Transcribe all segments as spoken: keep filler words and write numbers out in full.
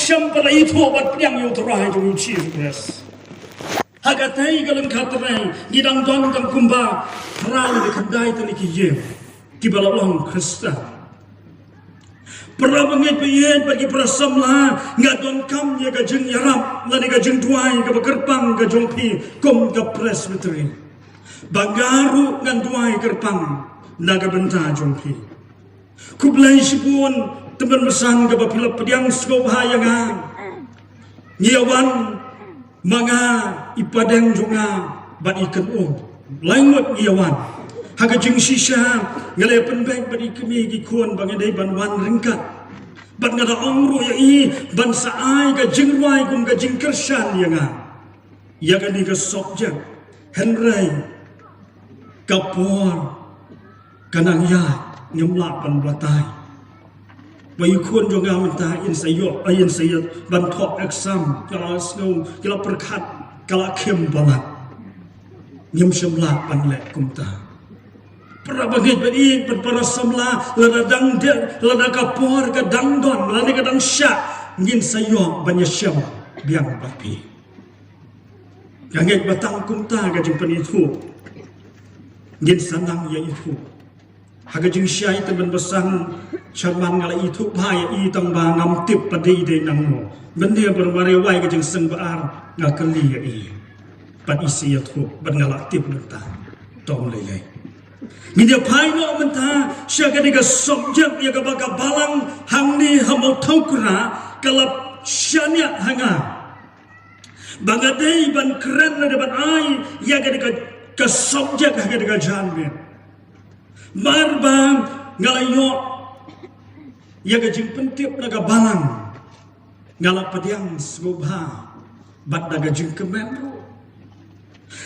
Shem pat la ithuh bad pdiang ïa u Trai jong ngi u Jisu Khrist. Ha katei ka lyngkha trei ngi dang don tang kumba phra lane khyndai tylli ki ïing kiba la long Khristan. Para bangeit baieit bad ki para samla, nga donkam ïa ka jingïarap lane ka jingduwai kaba kyrpang ka jong phi kum ka Presbytery. Ba nga ruh ngan duwai kyrpang na ka bynta jong phi. Khublei shibun, tymmen basan kaba phi la pdiang sngewbha ïa nga. Ngi ïa wan, ma nga, i padeng jong nga bad i kynum. Lai ngut ngi ïa wan. Ha ka jingshisha nga la ïa pynbeit bad i kmie ki khun ba nga dei ban wan ryngkat. Bad nga da ong ruh ïa i ban sa ai ka jingrwai kum ka jingkyrshan ïa nga ïa kane ka subject. Hynrei ka por ka nang ïaid, ngim lah ban batai. Ba i khun jong nga mynta in sa ïoh, in sa ïoh ban thoh exam, ka la sngew, ka la pyrkhat, ka la khim palat. Ngim shym lah ban leh kumta. Para bangeit bad i bad para samla, lada dang dei, lada ka por ka dang don, lada ka dang shah, ngin sa ïoh ban ïashem biang bad phi. Nga ngeit ba tang kumta ka jingpynithuh ngin sa nang ïa ithuh. Ha ka jingshai tymmen basan, Chairman, nga la ithuh bha ïa i tang ba ngam tip pat dei dei nangno. Mynne ba nga wai ka jingseng ba ar nga kylli ïa i. Bad i sa ïathuh bad nga la tip mynta. Tang lei lei. Ngin ïa phai noh mynta sha kane ka subject ïa kaba ka balang hangne ha Mawthawkra ka la shaniah ha nga. Ba nga dei ban kren lane ban ai ïa kane ka, ka subject ha kane ka janmiet. Mar ba nga la ïoh ïa ka jingpyntip na ka balang, nga la pdiang sngewbha bad da ka jingkmen ruh.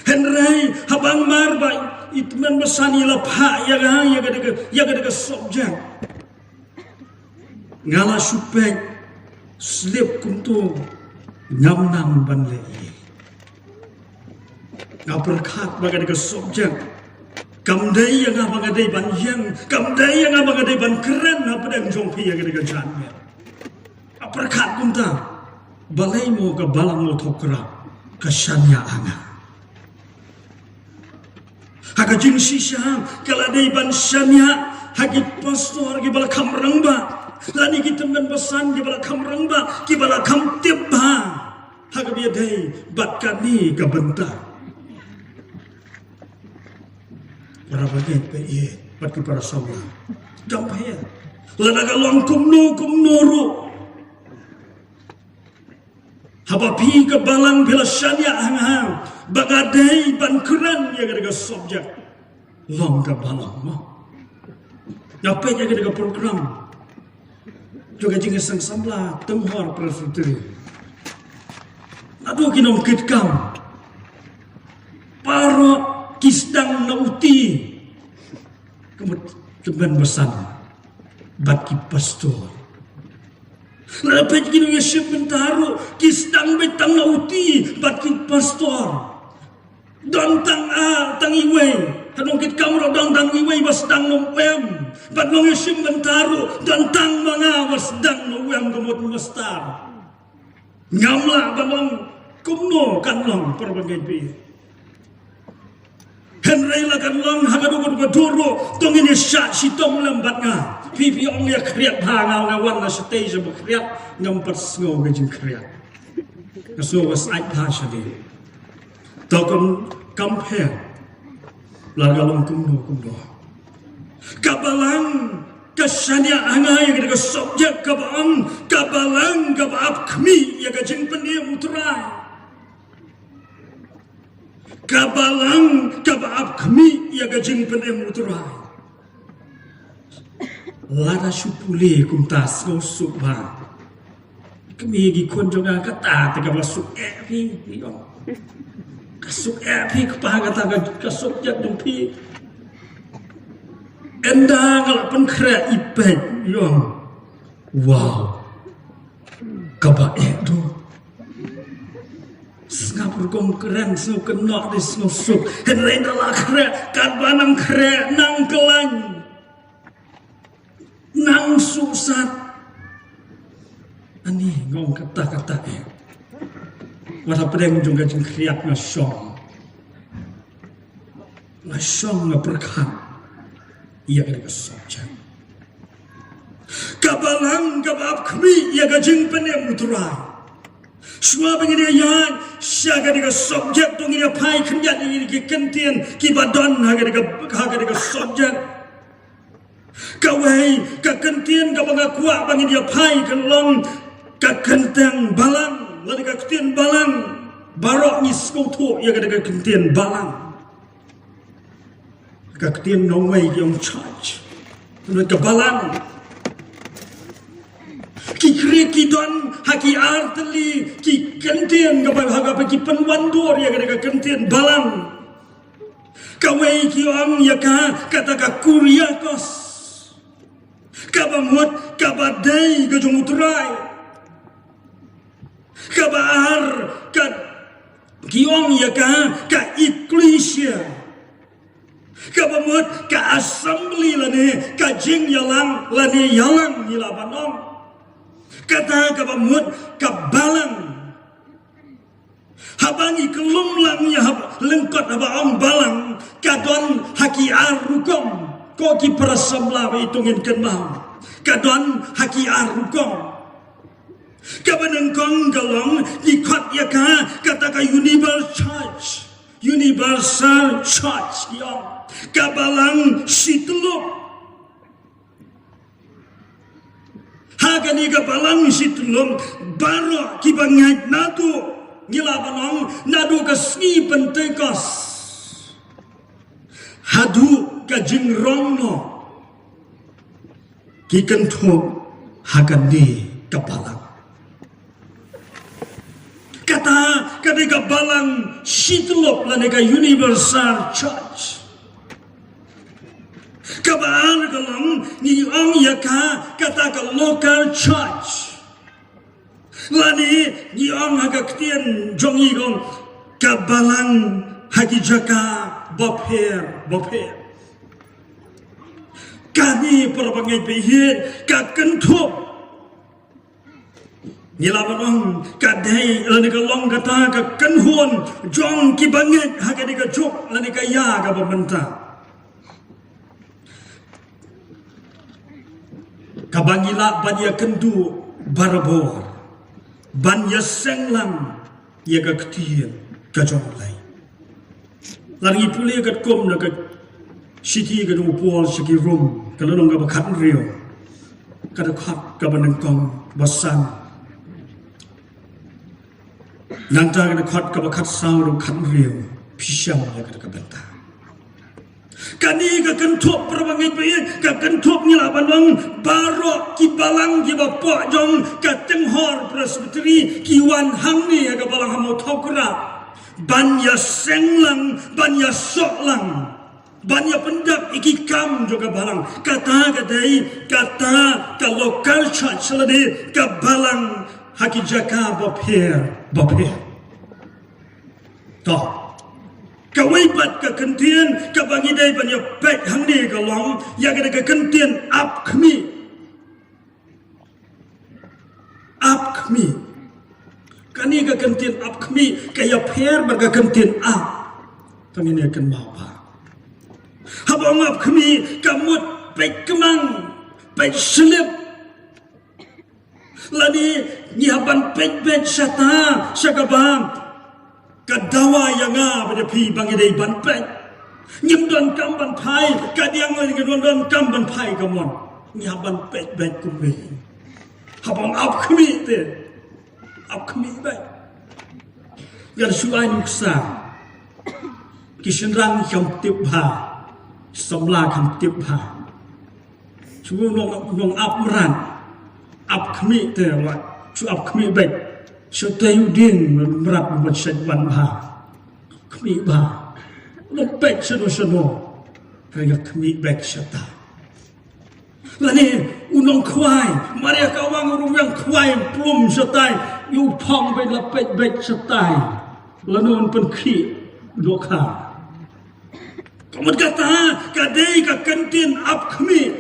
Hynrei haba mar ba i tymmen basan i la phah ïa nga ïa kane ka, ïa kane ka subject, nga la shu peit slip kumto, ngam nang ban leh ei. Nga pyrkhat ba kane ka subject kam dei ïa nga ba nga dei ban ïeng, kam dei ïa nga ba nga dei ban kren hapdeng jong phi ïa kane ka janmiet. Nga pyrkhat kumta, balei mo ka balang Mawthawkra ka shaniah ha nga. Ha ka jingshisha ka la dei ban shaniah ha ki pastor kiba la kham rangbah lane ki tymmen basan kiba la kham rangbah, kiba la kham tip bha ha kaba ïadei bad kane ka bynta. Para bangeit baieit bad ki para samla, dang pher lada ka long kumno kumno ruh. Haba phi ka balang phi la shaniah ha nga ba nga dei ban kren ïa kane ka subject, long ka balang mo. Nga peit ïa kane ka program jong ka Jingïaseng Samla Tynghor Presbytery. Naduh ki nongkitkam, baroh ki sdang na uti. Ka mut tymmen basan bad ki pastor. Lada peit ki nongïashim bynta ruh ki sdang beit tang na uti bad ki pastor. Don tang, ah, tang iwei. Ha nongkitkam ruh don tang iwei ba sdang na u M. Bad nongïashim bynta ruh don tang ma nga ba sdang na u M, ka mut master. Ngam lah ban ong kumno kan long, para bangeit baieit. Hynrei la kan long ha kaduh kaduh kaduh ruh, to ngin ïa shah shitom lem bad nga. Phi phi ong ïa khriat bha, nga nga wan na shatei sha ba khriat, ngam pat sngew ka jingkhriat. Nga sngew ka sait bha shadien. To kam, kam pher la ka long kumno kumno. Ka balang ka shaniah ha nga ïa ka subject kaba ong ka balang kaba ap khmih ïa ka jingpynim u Trai. Ka balang kaba ap khmih ïa ka jingpynim u Trai. Lada shu pule kumta sngewsuk bha. Kmie ki khun jong nga, kata te kaba suk eh phi, phi ong. Ka suk eh phi kpa, kata ka, ka suk jat jong phi. Ynda nga la pynkhreh i peit, i ong. Wow. Kaba eh do. Sngap rukom kren, sngew kynnoh dei sngewsuk. Hynrei ynda la khreh, katba nang khreh, nang khlaiñ. Nang suk sat. Ni ngong kata kata eh. Wat hapdeng jong ka jingkhriat nga shong. Nga shong nga pyrkhat ïa ka dei ka subject. Ka balang kaba ap khmih ïa ka jingpynim u Trai. Shuwa ba ngin ïa ïaid sha ka dei ka subject to ngin ïa phai khyndiat ïa ki kyntien kiba don ha ka dei ka, ha ka dei ka subject. Kawei ka kyntien kaba nga kwah ba ngin ïa phai kan long ka kyntien balang, lane ka kyntien balang. Baroh ngi sngewthuh ïa ka dei ka kyntien balang. Ka kyntien nongwei ki ong church. Ka balang. Ki khriat ki don ha ki artylli ki kyntien kaba ha kaba ki pynwandur ïa ka dei ka kyntien balang. Kawei ki ong ïa ka kata ka kuriakos. Kaba mut kaba dei ka jong u Trai. Kaba ar ka ki ong ïa ka ka eklesia. Kaba mut ka assembly lane ka jingïalang lane ïalang ngi lah ban ong. Kata kaba mut ka balang. Haba ngi kyllum lang ïa haba lyngkot haba ong balang ka don ha ki ar rukom. Ko ki para samla ba ito ngin kynmaw. Ka don ha ki ar rukom. Kaba nyngkong ka long ngi khot ïa ka kata ka universal church. Universal church ïa ka balang shityllup. Ha kane ka balang shityllup baroh kiba ngeit naduh ngi lah ban ong naduh ka sngi Pentekost haduh ka jingrong noh ki kynthup ha kane ka balang. Kata ka dei ka balang shityllup lane ka universal church. Kaba ar ka long ngi ong ïa ka kata ka local church. Lane ngi ong ha ka ktien jong ngi ka ong ka balang ha ki jaka bapher bapher. Kane para bangeit baieit ka kynthup ngi lah ban ong ka dei lane ka long kata ka kynhun jong ki bangeit ha kane ka juk lane ka ïa kaba mynta. Kaba ngi lah ban ïa kynduh barabor ban ïa seng lang ïa ka ktien ka jong U Blei. Lada ngi pule katkum na ka shithi ka jong u Paul sha ki Rom ka lynnong kaba khathynriew ka dkhot kaba nyngkong ba san. Nangta ka dkhot kaba khatsaw ruh khathynriew phi shem ïa kata ka bynta. Kane ka kynthup para bangeit baieit ka kynthup ngi lah ban ong baroh ki balang kiba poh jong ka Tynghor Presbytery ki wan hangne ha ka balang ha Mawthaw Krap ban ïa seng lang ban ïa soh lang ban ïa pyndap ïa ki kam jong ka balang. Kata ka dei kata ka local church lane ka balang ha ki jaka bapher bapher. To. Kawei pat ka kyntien kaba ngi dei ban ïa peit hangne ka long ïa ka dei ka kyntien ap khmih. Ap khmih. Kane ka kyntien ap khmih ka ïapher bad ka kyntien ap. Tang ïa kane kynmaw ba haba ong ap khmih ka mut peit kmang, peit slip. Lane ngi hap ban peit beit shata sha kaba ka dawa ïa nga bad ïa phi ba ngi dei ban peit. Ngim don kam ban phai ka diang lane ngim don kam ban phai ka mon. Ngi hap ban peit beit kumne. Haba ong ap khmih te ap khmih beit. Ngan shu ai nuksa. Ki shynrang kham tip bha, samla kham tip bha. Shu nong nong ap mrad ap khmih te wat shu ap khmih beit. Shu te u ding mrad ban shet wan bha. Khmih bha. Nong beit shano shano. Ka khmih beit shata. Lane u nongkhwai mar ïa ka wang u ruh wang khwai plum shatai. Ïa u phong beit la peit beit shatai. Lane un pynkhih dohkha. Ka mut kata ka dei ka kyntien ap khmih.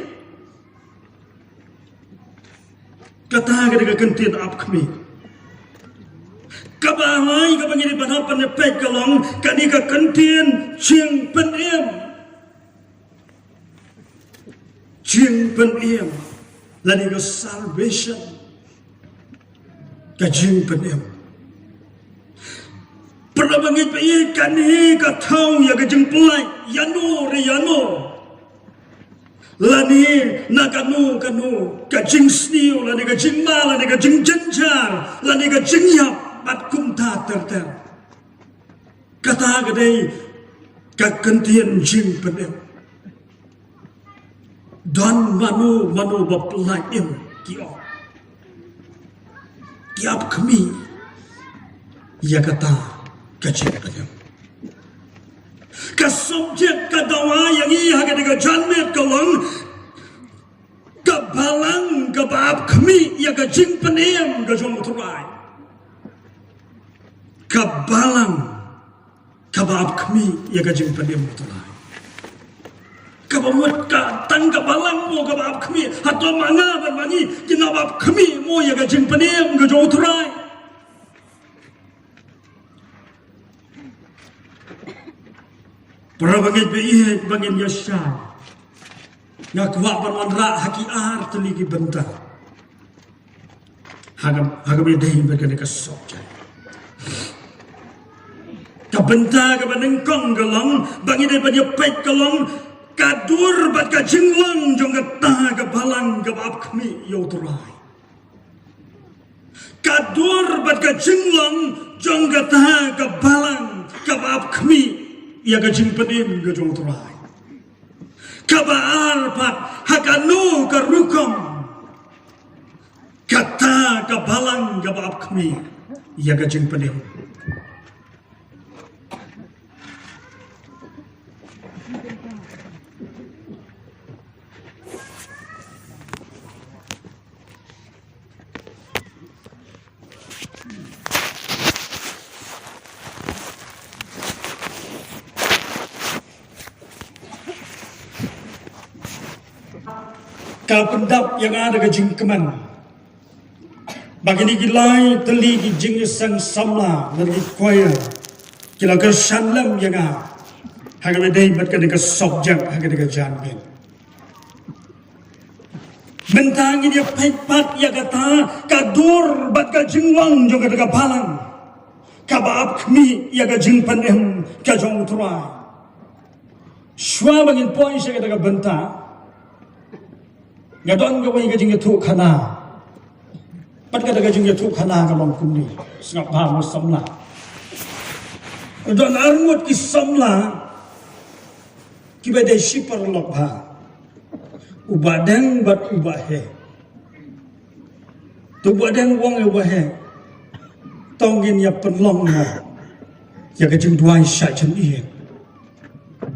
Kata ka dei ka kyntien ap khmih. Kaba lai kaba ngi dei ban hap ban peit ka long kane ka kyntien jingpynim. Jingpynim lane ka salvation, ka jingpynim. Para bangeit, ba ïa kane ka thaw ïa ka jingpyllait ïano re ïano, lane na kano kano ka jingsniew, lane ka jingma, lane ka jingjynjar, lane ka jingïap bad kumta ter ter. Kata ka dei ka kyntien jingpynim. Don mano mano ba pyllait im ki ong, ki ap khmih ïa kata ka jingpynim. Ka subject ka dawa ïa ngi ha kane ka janmiet ka long ka balang kaba ap khmih ïa ka jingpynim ka jong U Trai. Ka balang kaba ap khmih ïa ka jingpynim U Trai. Kaba mut ka tang ka balang mo kaba ap khmih, hato ma nga bad ma ngi kin ap khmih mo ïa ka jingpynim ka jong U Trai? Para bangeit, ba ïeit ba ngin ïa shai, nga kwah ban wanrah ha ki ar tylli ki bynta ha ka, ha kaba ïadei bad kane ka subject. Ka bynta kaba nyngkong ka long ba ngi dei ban ïa peit ka long ka dur bad ka jinglong jong kata ka balang kaba ap khmih ïa U Trai. Ka dur bad ka jinglong jong kata ka balang kaba ap khmih ïa ka jingpynim ka jong U Trai. Kaba ar pat, ha kano ka rukom kata ka balang kaba ap khmih ïa ka jingpynim? Ka pyndap ïa nga da ka jingkmen ba kine ki lai tylli ki jingïaseng samla lane ki choir ki la kyrshan lem ïa nga ha kaba ïadei bad kane ka subject ha kane ka janmiet. Mynta ngin ïa peit pat ïa kata ka dur bad ka jinglong jong kata ka balang kaba ap khmih ïa ka jingpynim ka jong U Trai. Shuwa ba ngin poi sha kata ka bynta, nga don kawei ka jingïathuhkhana. Pat kata ka jingïathuhkhana ka long kumne, sngap bha mo samla. Nga don arngut ki samla kiba dei shipor lok bha, u Bah Deng bad u Bah Heh. Te u Bah Deng u ong ïa u Bah Heh, to ngin ïa pynlong mo ïa ka jingduwai shah jingit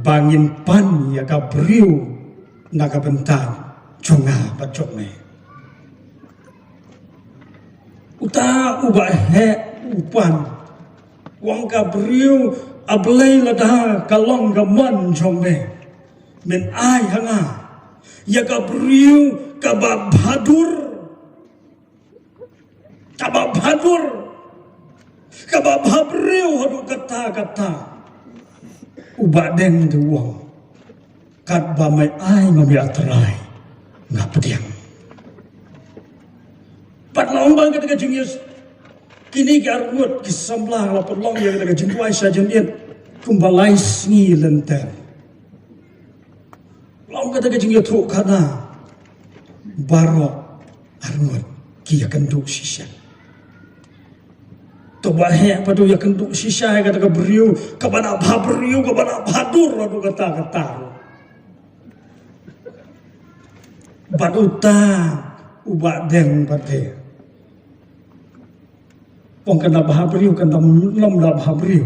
ba ngin pan ïa ka briew na ka bynta jong nga bad jong me. Uta u Bah Heh u pan, u ong, ka briew, A Blei, lada ka long ka mon jong me, men ai ha nga ïa ka briew kaba bhadur, kaba bhadur, kaba bhabriew haduh katta katta. U Bah Deng te u ong, katba me ai ma me, A Trai, nga pdiang. Pat la ong ba kata ka jingïas, kine ki arngut ki samla la pynlong ïa kata ka jingduwai shah jingit kumba lai sngi lynter. La ong kata ka jingïathuhkhana, baroh arngut ki ïakynduh shisha. To Bah Heh pat u ïakynduh shisha ïa kata ka briew kaba da bhabriew, kaba da bhadur haduh katta katta. Bad uta u Bah Deng pat te u ong, kan da bhabriew, kan da, ym da bhabriew,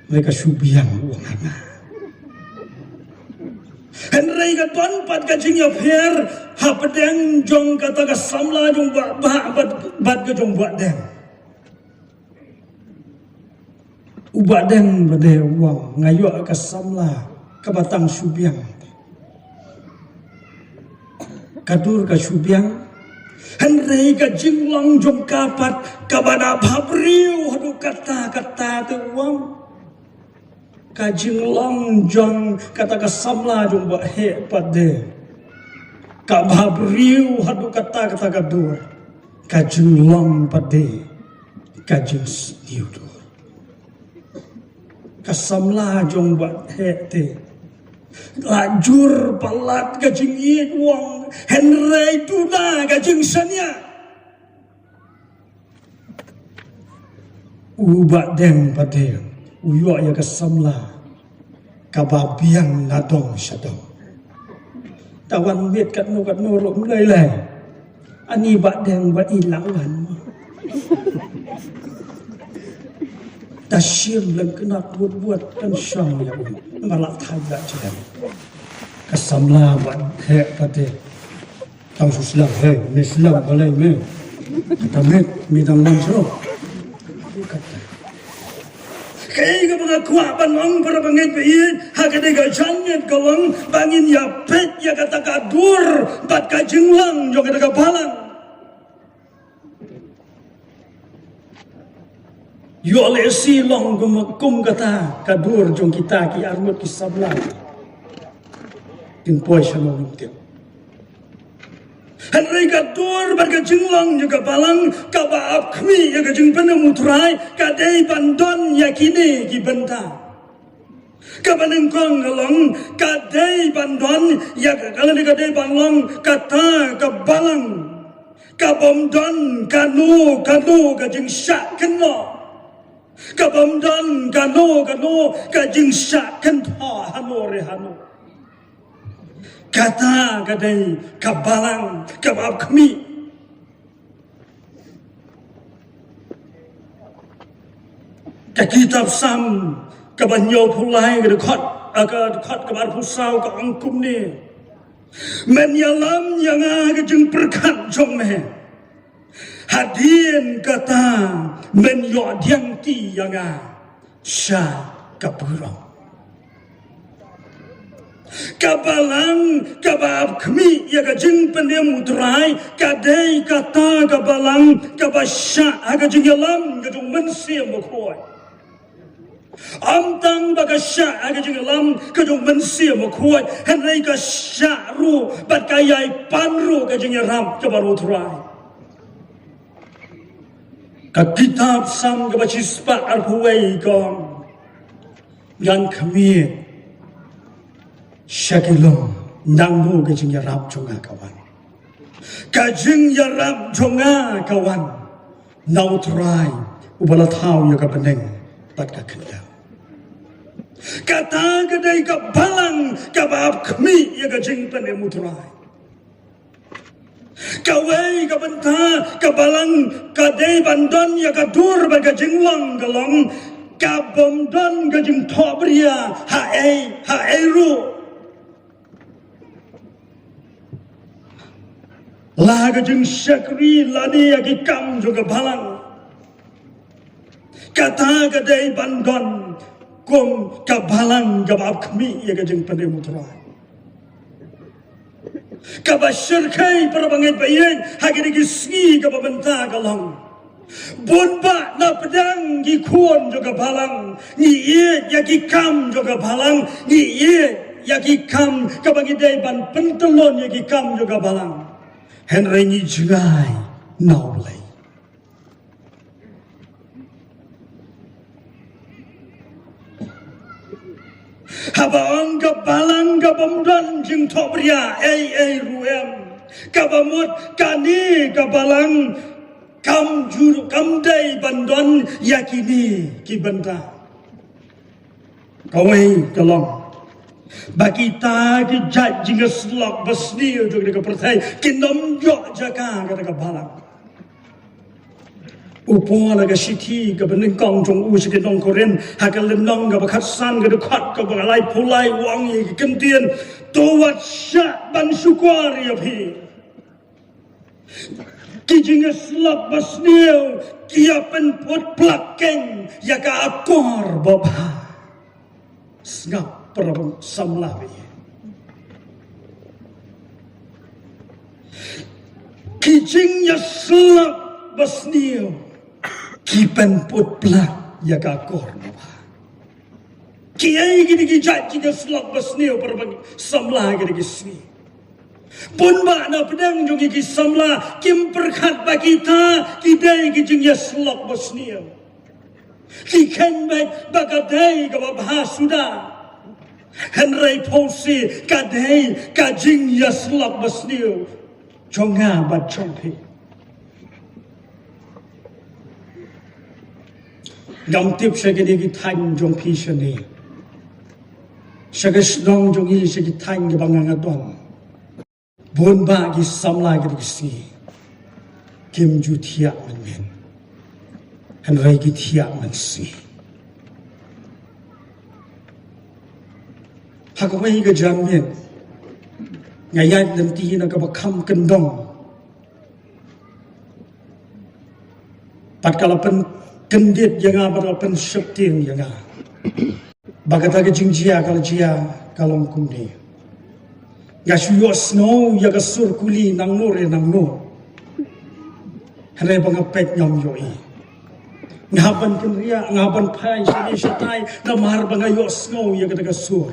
hynrei ka shu biang, u ong, ha nga. Hynrei ka don pat ka jingïapher hapdeng jong kata ka samla jong Bah, Bah, bad, bad ka jong Bah Deng. U Bah Deng pat te u ong, nga ïoh ka samla kaba tang shu biang. Ka dur ka shu biang, Hynrei ka jinglong jong ka pat kaba da bhabriew haduh katta katta te u ong. Ka jinglong jong kata ka samla jong u baheh pat de ka bhabriew haduh katta katta ka dur. Ka jinglong pat de ka jingsniew dur. Ka samla jong u baheh te la jur palat ka jingïeit u ong, hynrei tu da ka jingshaniah. U bahdeng pat de u ïoh ïa ka samla kaba biang na dong sha dong. Ta wan miet katno katno ruh ym lei lei. Ani bahdeng ba i la wan. Ta shim lyngknat wut wut kan shong ïa u. Ba la thait la jrem. Ka samla baheh pat de. Tang shu slem, hei, me slem balei me. Kata me, me dang wan shuh. Kata. Kaei kaba nga kwah ban ong para bangeit ba ïeit, ha kane ka janmiet ka long ba ngin ïa peit ïa kata ka dur bad ka jinglong jong kata ka balang. Ïoh lehse long kum, kum kata ka dur jong kita ki arngut ki samla. Kin poi sha nongrim tip. Hynrei ka dur bad ka jinglong jong ka balang kaba ap khmih ïa ka jingpynim u Trai ka dei ban don ïa kine ki bynta. Kaba nyngkong ka long ka dei ban don ïa ka, ka long ka dei ban long kata ka balang kabym don kano kano ka jingshah kynnoh. Kabym don kano kano ka jingshah kynthoh hano re hano. Kata ka dei ka balang kaba ap khmih. Ka kitab Salm kaba hynñiewphew lai ka dkhot, ah, ka dkhot kaba arphew saw ka ong kumne. Men ïalam ïa nga ha ka jingpyrkhat jong me. Hadien kata men ïoh diang ti ïa nga sha ka burom. Ka balang kaba ap khmih ïa ka jingpynim u Trai ka dei kata ka balang kaba shah ha ka jingïalam ka jong u Mynsiem Bakhuid. Ym tang ba ka shah ha ka jingïalam ka jong u Mynsiem Bakhuid, hynrei ka shah ruh bad ka ïai pan ruh ka jingïarap kaba u Trai. Ka kitab Salm kaba shispah arphew wei ka ong, ngan khmih sha ki lum, nangno ka jingïarap jong nga ka wan. Ka jingïarap jong nga ka wan na u Trai uba la thaw ïa ka bneng bad ka khyndew. Kata ka dei ka balang kaba ap khmih ïa ka jingpynim u Trai. Kawei ka bynta ka balang ka dei ban don ïa ka dur bad ka jinglong ka long kabym don ka jingthohbria ha ei ha ei ruh. La ka jingshakri lane ïa ki kam jong ka balang. Kata ka dei ban don kum ka balang kaba ap khmih ïa ka jingpynim u Trai. Kaba shyrkhei para bangeit ba ïeit ha kine ki sngi kaba mynta ka long, bun bah na pdeng ki khun jong ka balang ngi ïeit ïa ki kam jong ka balang, ngi ïeit ïa ki kam kaba ngi dei ban pyntyllun ïa ki kam jong ka balang. Hynrei ngi jngai na U Blei. Haba ong ka balang kabym don jingthohbria ei ei ruh em. Kaba mut kane ka balang kam ju kam dei ban don ïa kine ki bynta. Kawei ka long ba kita ki jait jingïasyllok basniew jong kane ka pyrthei kin ym ïoh jaka kata ka balang. U Paul ha ka shithi kaba nyngkong jong u sha ki nong Korinth ha ka lynnong kaba khatsan ka dkhot kaba laiphew lai u ong ïa ki ktien, to wat shah ban shukor ïa phi. Ki jingïasyllok basniew ki ïa pynput plak keiñ ïa ka akor babha. Sngap para samla ba ïeit. Ki jingïasyllok basniew ki pynput pla ïa ka akor babha. Kiei kine ki jait jingïasyllok basniew para bangeit samla kine ki sngi? Bun bah na pdeng jong ki samla kim pyrkhat ba kita ki dei ki jingïasyllok basniew. Ki kheiñ beit ba ka dei kaba bha suda. Hynrei phewse ka dei ka jingïasyllok basniew jong nga bad jong phi. Ngam tip sha kine ki thaiñ jong phi shane, sha ka shnong jong ngi, sha ki thaiñ kiba nga nga don. Bun bah ki samla kine ki sngi kim ju thiah mynmen, hynrei ki thiah mynsngi. Ha kawei ka janmiet nga ïaid lynti na kaba kham kyndong bad ka la pynkyndit ïa nga bad ka la pynsheptieng ïa nga ba kata ka jingjia ka la jia ka long kumne. Nga shu ïohsngew ïa ka sur kuli nangno re nangno, hynrei ba nga peit ngam ïohi. Nga hap ban kynriah, nga hap ban phai shane shatai namar ba nga ïohsngew ïa kata ka sur.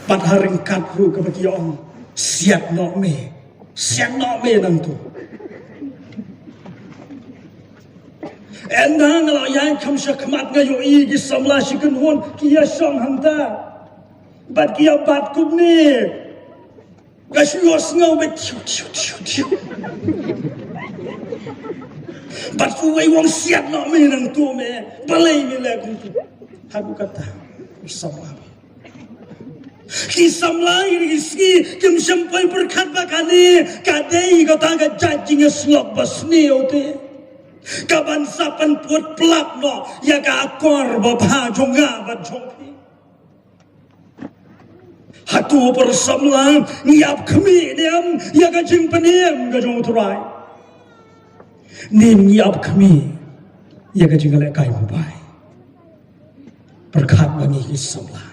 Bad ha ryngkat ruh kaba ki ong, siat noh me, siat noh me nangto. Ynda nga la ïaid kham sha khmat nga ïohi ki samla shi kynhun ki ïashong hangta bad ki ïabat kumne. Nga shu ïohsngew beit thiu thiu thiu thiu. Bad uwei u ong, siat noh me nangto me. Balei me leh kumto? Haduh katta ki samla, ki samla kine ki sngi kim shym poi pyrkhat ba kane ka dei kata ka jait jingïasyllok basniew te kaban sa pynput pla noh ïa ka akor babha jong nga bad jong phi. Hato para samla ngi ap khmih ne em ïa ka jingpynim ka jong U Trai? Ne ngi ap khmih ïa ka jinglehkai mobile? Pyrkhat ma ngi ki samla.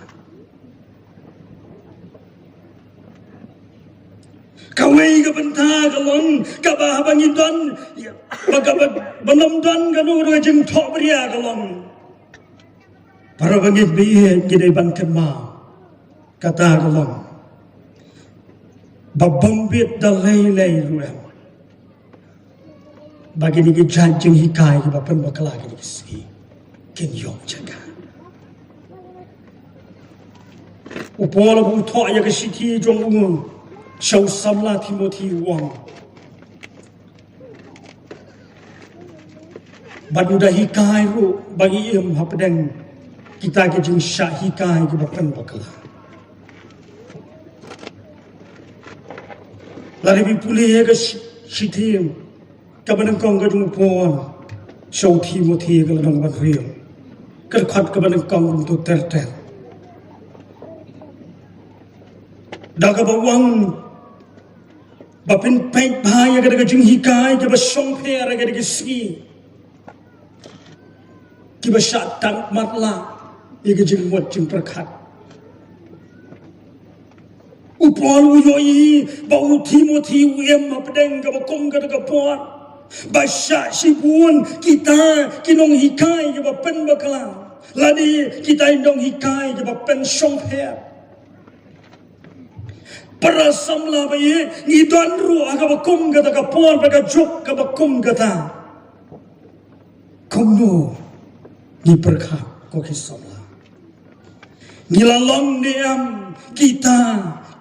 Kawei ka bynta ka long kaba haba ngi don, ba kaba, ba ngim don kano kano ka jingthohbria ka long, para bangeit ba ïeit, ngi dei ban kynmaw kata ka long ba bym bit da lei lei ruh em ba kine ki jait jinghikai kiba pynbakla kine ki sngi kin ïoh jaka. U Paul u thoh ïa ka shithi jong u sha u samla Timothi u ong, bad u da hikai ruh ba ngi im hapdeng kita ki jingshah hikai kiba pynbakla. Lada phi pule ïa ka shi-, shithi kaba nyngkong ka jong u Paul sha u Timothi, ka lynnong ba hynriew, ka dkhot kaba nyngkong, kumto ter ter. Da kaba ong ba phin peit bha ïa kata ka jinghikai kaba shongpher ïa kata ka sngi, kiba shah tang matlah ïa ka jingmut jingpyrkhat. U Paul u ïohi ba u Timothi u im hapdeng kaba kum kata ka por ba shah shibun kita ki nonghikai kiba pynbakla lane kita ki nonghikai kiba pynshongpher. Para samla ba ïeit, ngi don ruh ha kaba kum kata ka por bad ka juk kaba kum kata. Kumno ngi pyrkhat, ko ki samla? Ngi la long ne em kita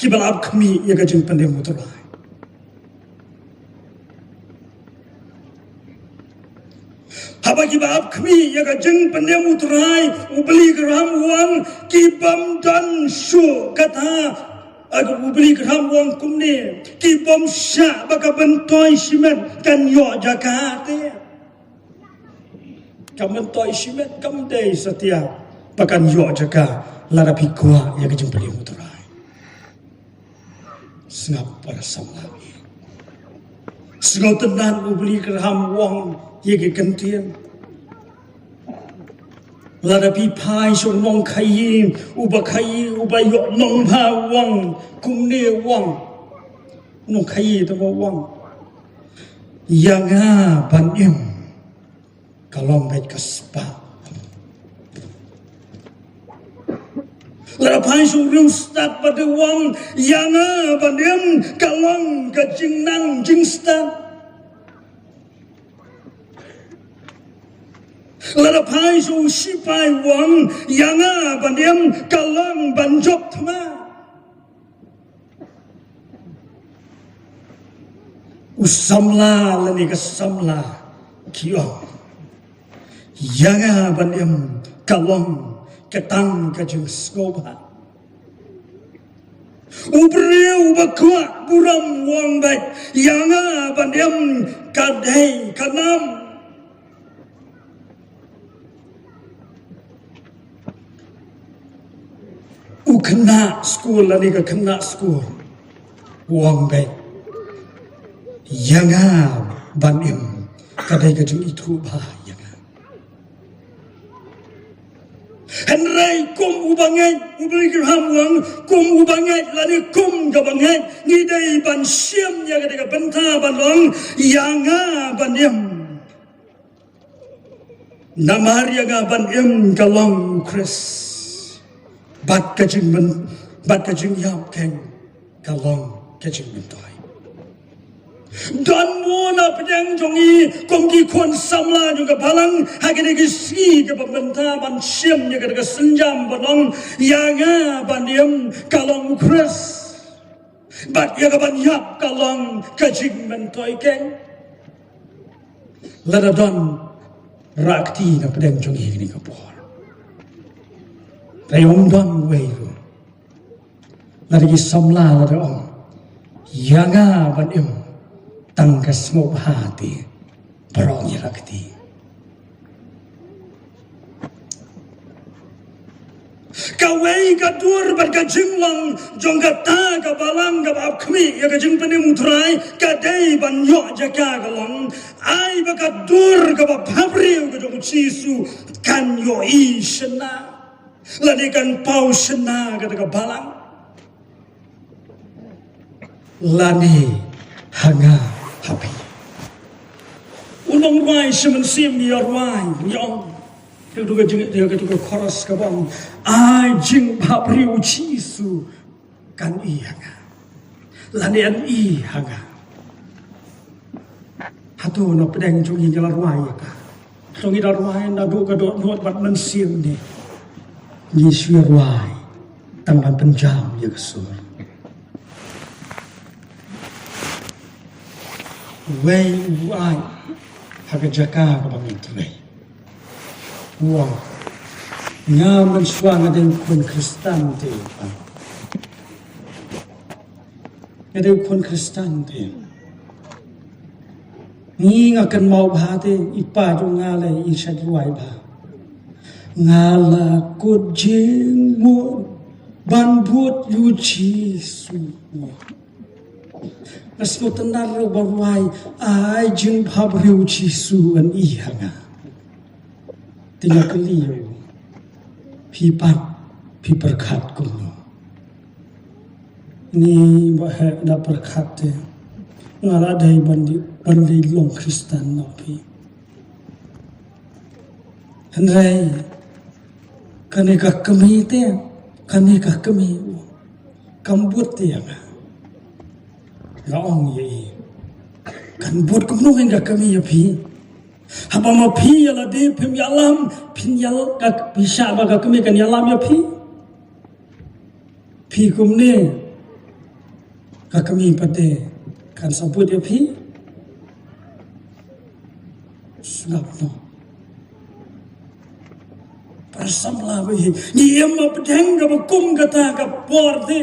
kiba la ap khmih ïa ka jingpynim U Trai? Haba kiba ap khmih ïa ka jingpynim U Trai, u Billy Graham u ong, ki bym don shuh kata, ah, u Billy Graham u ong kumne, ki bym shah ba ka myntoi shimet kan ïoh jaka te. Ka myntoi shimet kam dei satia ba kan ïoh jaka lada phi kwah ïa ka jingpynim U Trai. Sngap para samla. Sngewtynnat u Billy Graham u ong ïa ki kyntien. Lada phi phai sha u nongkhaïi, uba khaïi, uba ïoh nongbha, u ong kumne, u ong. U nongkhaïi te u ong, Ïa nga ban im ka long beit ka spah. Lada phai sha u riewstad ba dei u ong, ïa nga ban im ka long ka jingnang jingstad. Lada phai sha u sipai u ong, ïa nga ban im ka long ban jop thma. U samla lane ka samla ki ong, ïa nga ban im ka long ka tang ka jingsngewbha. U briew ba kwah burom u ong beit, ïa nga ban im ka dei ka nam. U khynnah skul lane ka khynnah skul u ong beit, ïa nga ban im ka dei ka jingithuh bha ïa nga. Hynrei kum u bangeit, u Billy Graham u ong, kum u bangeit lane kum ka bangeit, ngi dei ban shim ïa ka dei ka bynta ban ong, ïa nga ban im. Namar ïa nga ban im ka long u Khrist. Bad ka jingmyn, bad ka jingïap keiñ ka long ka jingmyntoi. Don mo na pdeng jong ngi kum ki khun samla jong ka balang ha kine ki sngi kaba mynta ban shim ïa ka, ka sienjam ban ong, ïa nga ban im ka long u Khrist. Bad ïa ka ban ïap ka long ka jingmyntoi keiñ. Lada don rah kti na pdeng jong ngi kane ka por. Te ym don uwei ruh. Lada ki samla lada ong, ïa nga ban im tang ka sngewbha te. Baroh ngi rah kti. Kawei ka dur bad ka jinglong jong kata ka balang kaba ap khmih ïa ka jingpynim u Trai ka dei ban ïoh jaka ka long. Ai ba ka dur kaba bhabriew ka jong u Jisu kan ïohi shynna lane kan paw shynna kata ka balang. Lane ha nga ha phi. U nongrwai shi mynsiem ïa rwai ïa ong. Ïa ka, ïa ka, ïa ka chorus kaba ong, ai jingbhabriew u Jisu kan i ha nga. Lane an i ha nga. Hato na pdeng jong ngi ngi la rwai ïa ka? Hato ngi da rwai naduh ka dohnud bad mynsiem ne? Ngi shu rwai tang ban pynjam ïa ka sur. Wei u ai ha ka jaka kaba ngi trei. Wa nga mynshuwa nga dei u khun Khristan te. Nga dei u khun Khristan te. Ngi nga kynmaw bha te i pa jong nga lei i shait rwai bha. Nga la kut jingmut ban bud ïa u Jisu. Nga sngewtynnad ruh ba rwai ai jingbhabriew u Jisu an i ha nga. Te nga kylli ïa u, phi pat phi pyrkhat kumno? Ngi ba heh da pyrkhat te nga la dei ban dei ban dei long Khristan na phi. Hynrei kane ka kmie te, kane ka kmie u kam bud te ïa nga. Nga ong ïa i, kan bud kumno kein ka kmie ïa phi? Haba ma phi ïa lade phim ïalam, phin ïal ka pisa ba ka kmie kan ïalam ïa phi. Phi kumne ka kmie pat te kan sa bud ïa phi. Sngap noh. Para samla ba ïeit, ngi im ha pdeng kaba kum kata ka por te.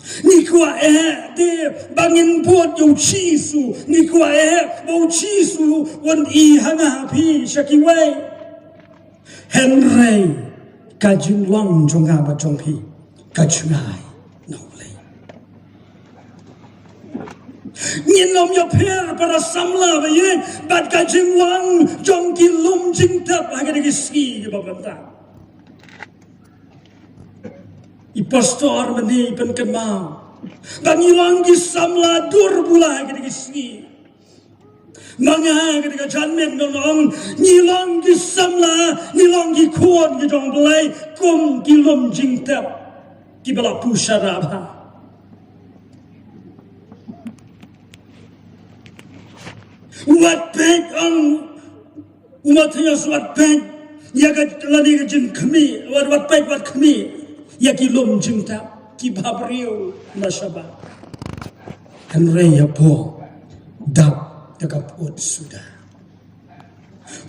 Ngi kwah eh te ba ngin bud ïa u Jisu, ngi kwah eh ba u Jisu un i ha nga ha phi sha kiwei. Hynrei ka jinglong jong nga bad jong phi ka jngai na U Blei. Ngin ym ïapher para samla ba ïeit bad ka jinglong jong ki lum jingtep ha kine ki sngi kiba mynta. I pastor mynne i pynkynmaw Ba ngi long ki samla dur bula ha kine ki sngi. Ma nga ha kane ka janmiet nga ong, ngi long ki samla, ngi long ki khun ki jong U Blei kum ki lum jingtep kiba la pynshara bha. Wat peit, ong u Mathaios, wat peit ïa ka, lane ka jingkhmih, wat, wat peit, wat khmih ïa ki lum jingtep kiba briew na shabar. Hynrei ïa phi, dap da ka pyut suda.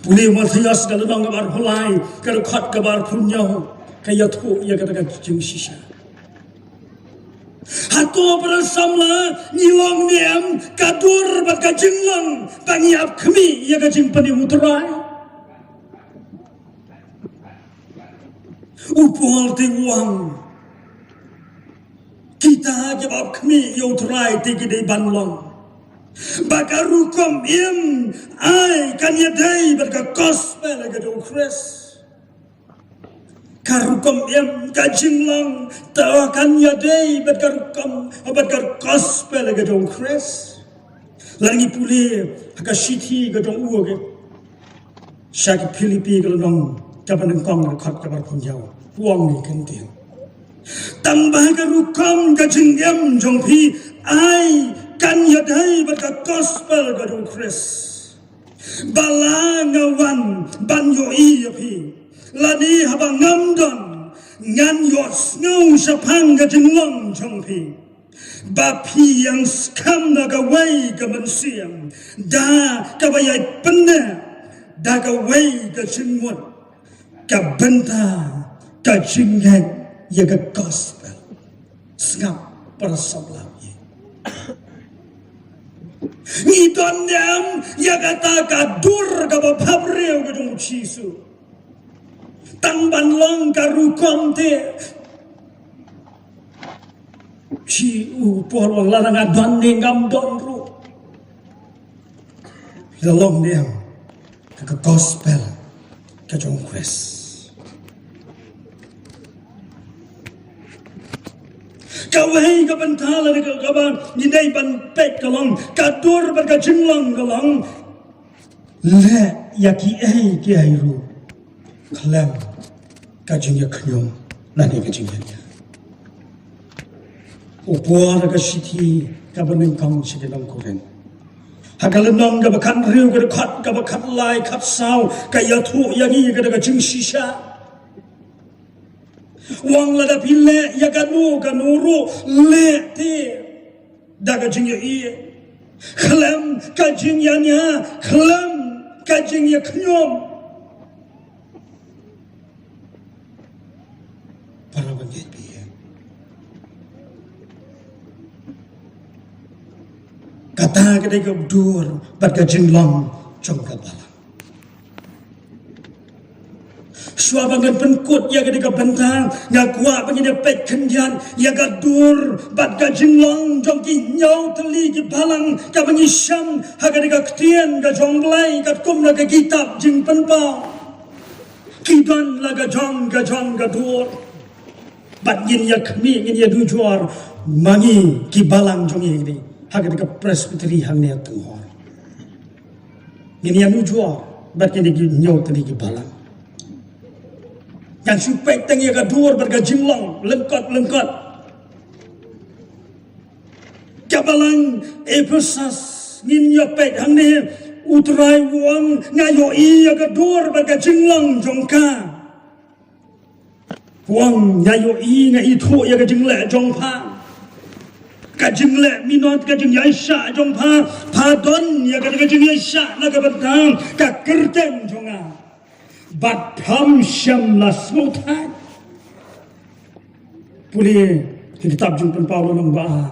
Pule Mathaios ka lynnong kaba arphew lai, ka dkhot kaba arphew hynñiew, ka ïathuh ïa kata ka jingshisha. Hato para samla ngi long ne em ka dur bad ka jinglong ba ngi ap khmih ïa ka jingpynim U Trai? U Paul te u ong, kita kiba ap khmih ïa U Trai te ki dei ban long ba ka rukom im ai kan ïadei bad ka gospel ka jong U Khrist. Ka rukom im, ka jinglong, te kan ïadei bad ka rukom, bad ka gospel ka jong U Khrist. Lada ngi pule ha ka shithi ka jong u, okay, sha ki Philippi ka lynnong kaba nyngkong, ka dkhot kaba arphew hynñiew, u ong ne kynthei, tang ba ka rukom ka jingim jong phi ai kan ïadei bad ka gospel ka jong U Khrist. Ba la nga wan ban ïohi ïa phi, lane haba ngam don, ngan ïohsngew shaphang ka jinglong jong phi, ba phi ïeng skhem na kawei ka mynsiem, da kaba ïai pynneh da kawei ka jingmut, ka bynta ka jingngeit ïa ka gospel. Sngap para samla, ngi don ne em ïa kata ka dur kaba bhabriew ka jong U Jisu, tang ban long ka rukom te? Shi u por, lada nga don ne ngam don ruh, la long ne em ka gospel ka jong U Khrist? Kawei ka bynta lane ka, kaba ngi dei ban peit ka long, ka dur bad ka jinglong ka long, leh ïa kiei kiei ruh khlem ka jingïakhñium lane ka jingïañia. U Paul ha ka shithi kaba nyngkong sha ki nong Korinth, ha ka lynnong kaba khathynriew, ka dkhot kaba khatlai, khatsaw, ka ïathuh ïa ngi ïa kata ka jingshisha. U ong, lada phi leh ïa kano kano ruh, leh te da ka jingïaieit, khlem ka jingïañia, khlem ka jingïakhñium. Para bangeit bieit, kata ka dei ka dur bad ka jinglong jong ka balang. Shuwa ba ngan pynkut ïa kane ka bynta, nga kwah ba ngin ïa peit khyndiat ïa ka dur bad ka jinglong jong ki hynñiew tylli ki balang kaba ngi shem ha kane ka ktien ka jong U Blei katkum na ka kitab Jingpynpaw. Ki don la ka jong ka jong ka dur. Bad ngin ïa khmih, ngin ïa dujor ma ngi ki balang jong ngi ha kane ka Presbytery hangne ha Tunghor. Ngin ïa dujor bad kine ki hynñiew tylli ki balang. Ngan shu peit tang ïa ka dur bad ka jinglong lyngkot lyngkot. Ka balang Ephesus, ngin ïa peit hangne, U Trai u ong, nga ïohi ïa ka dur bad ka jinglong jong ka. U ong, nga ïohi, nga ithuh ïa ka jingleh jong pha, ka jingleh minot, ka jingïaishah jong pha. Pha don ïa ka, ka jingïaishah na ka bynta ka kyrteng jong nga. Bad pham shem la sngewthuh. Pule ki kitab Jingpynpaw lynnong ba ar,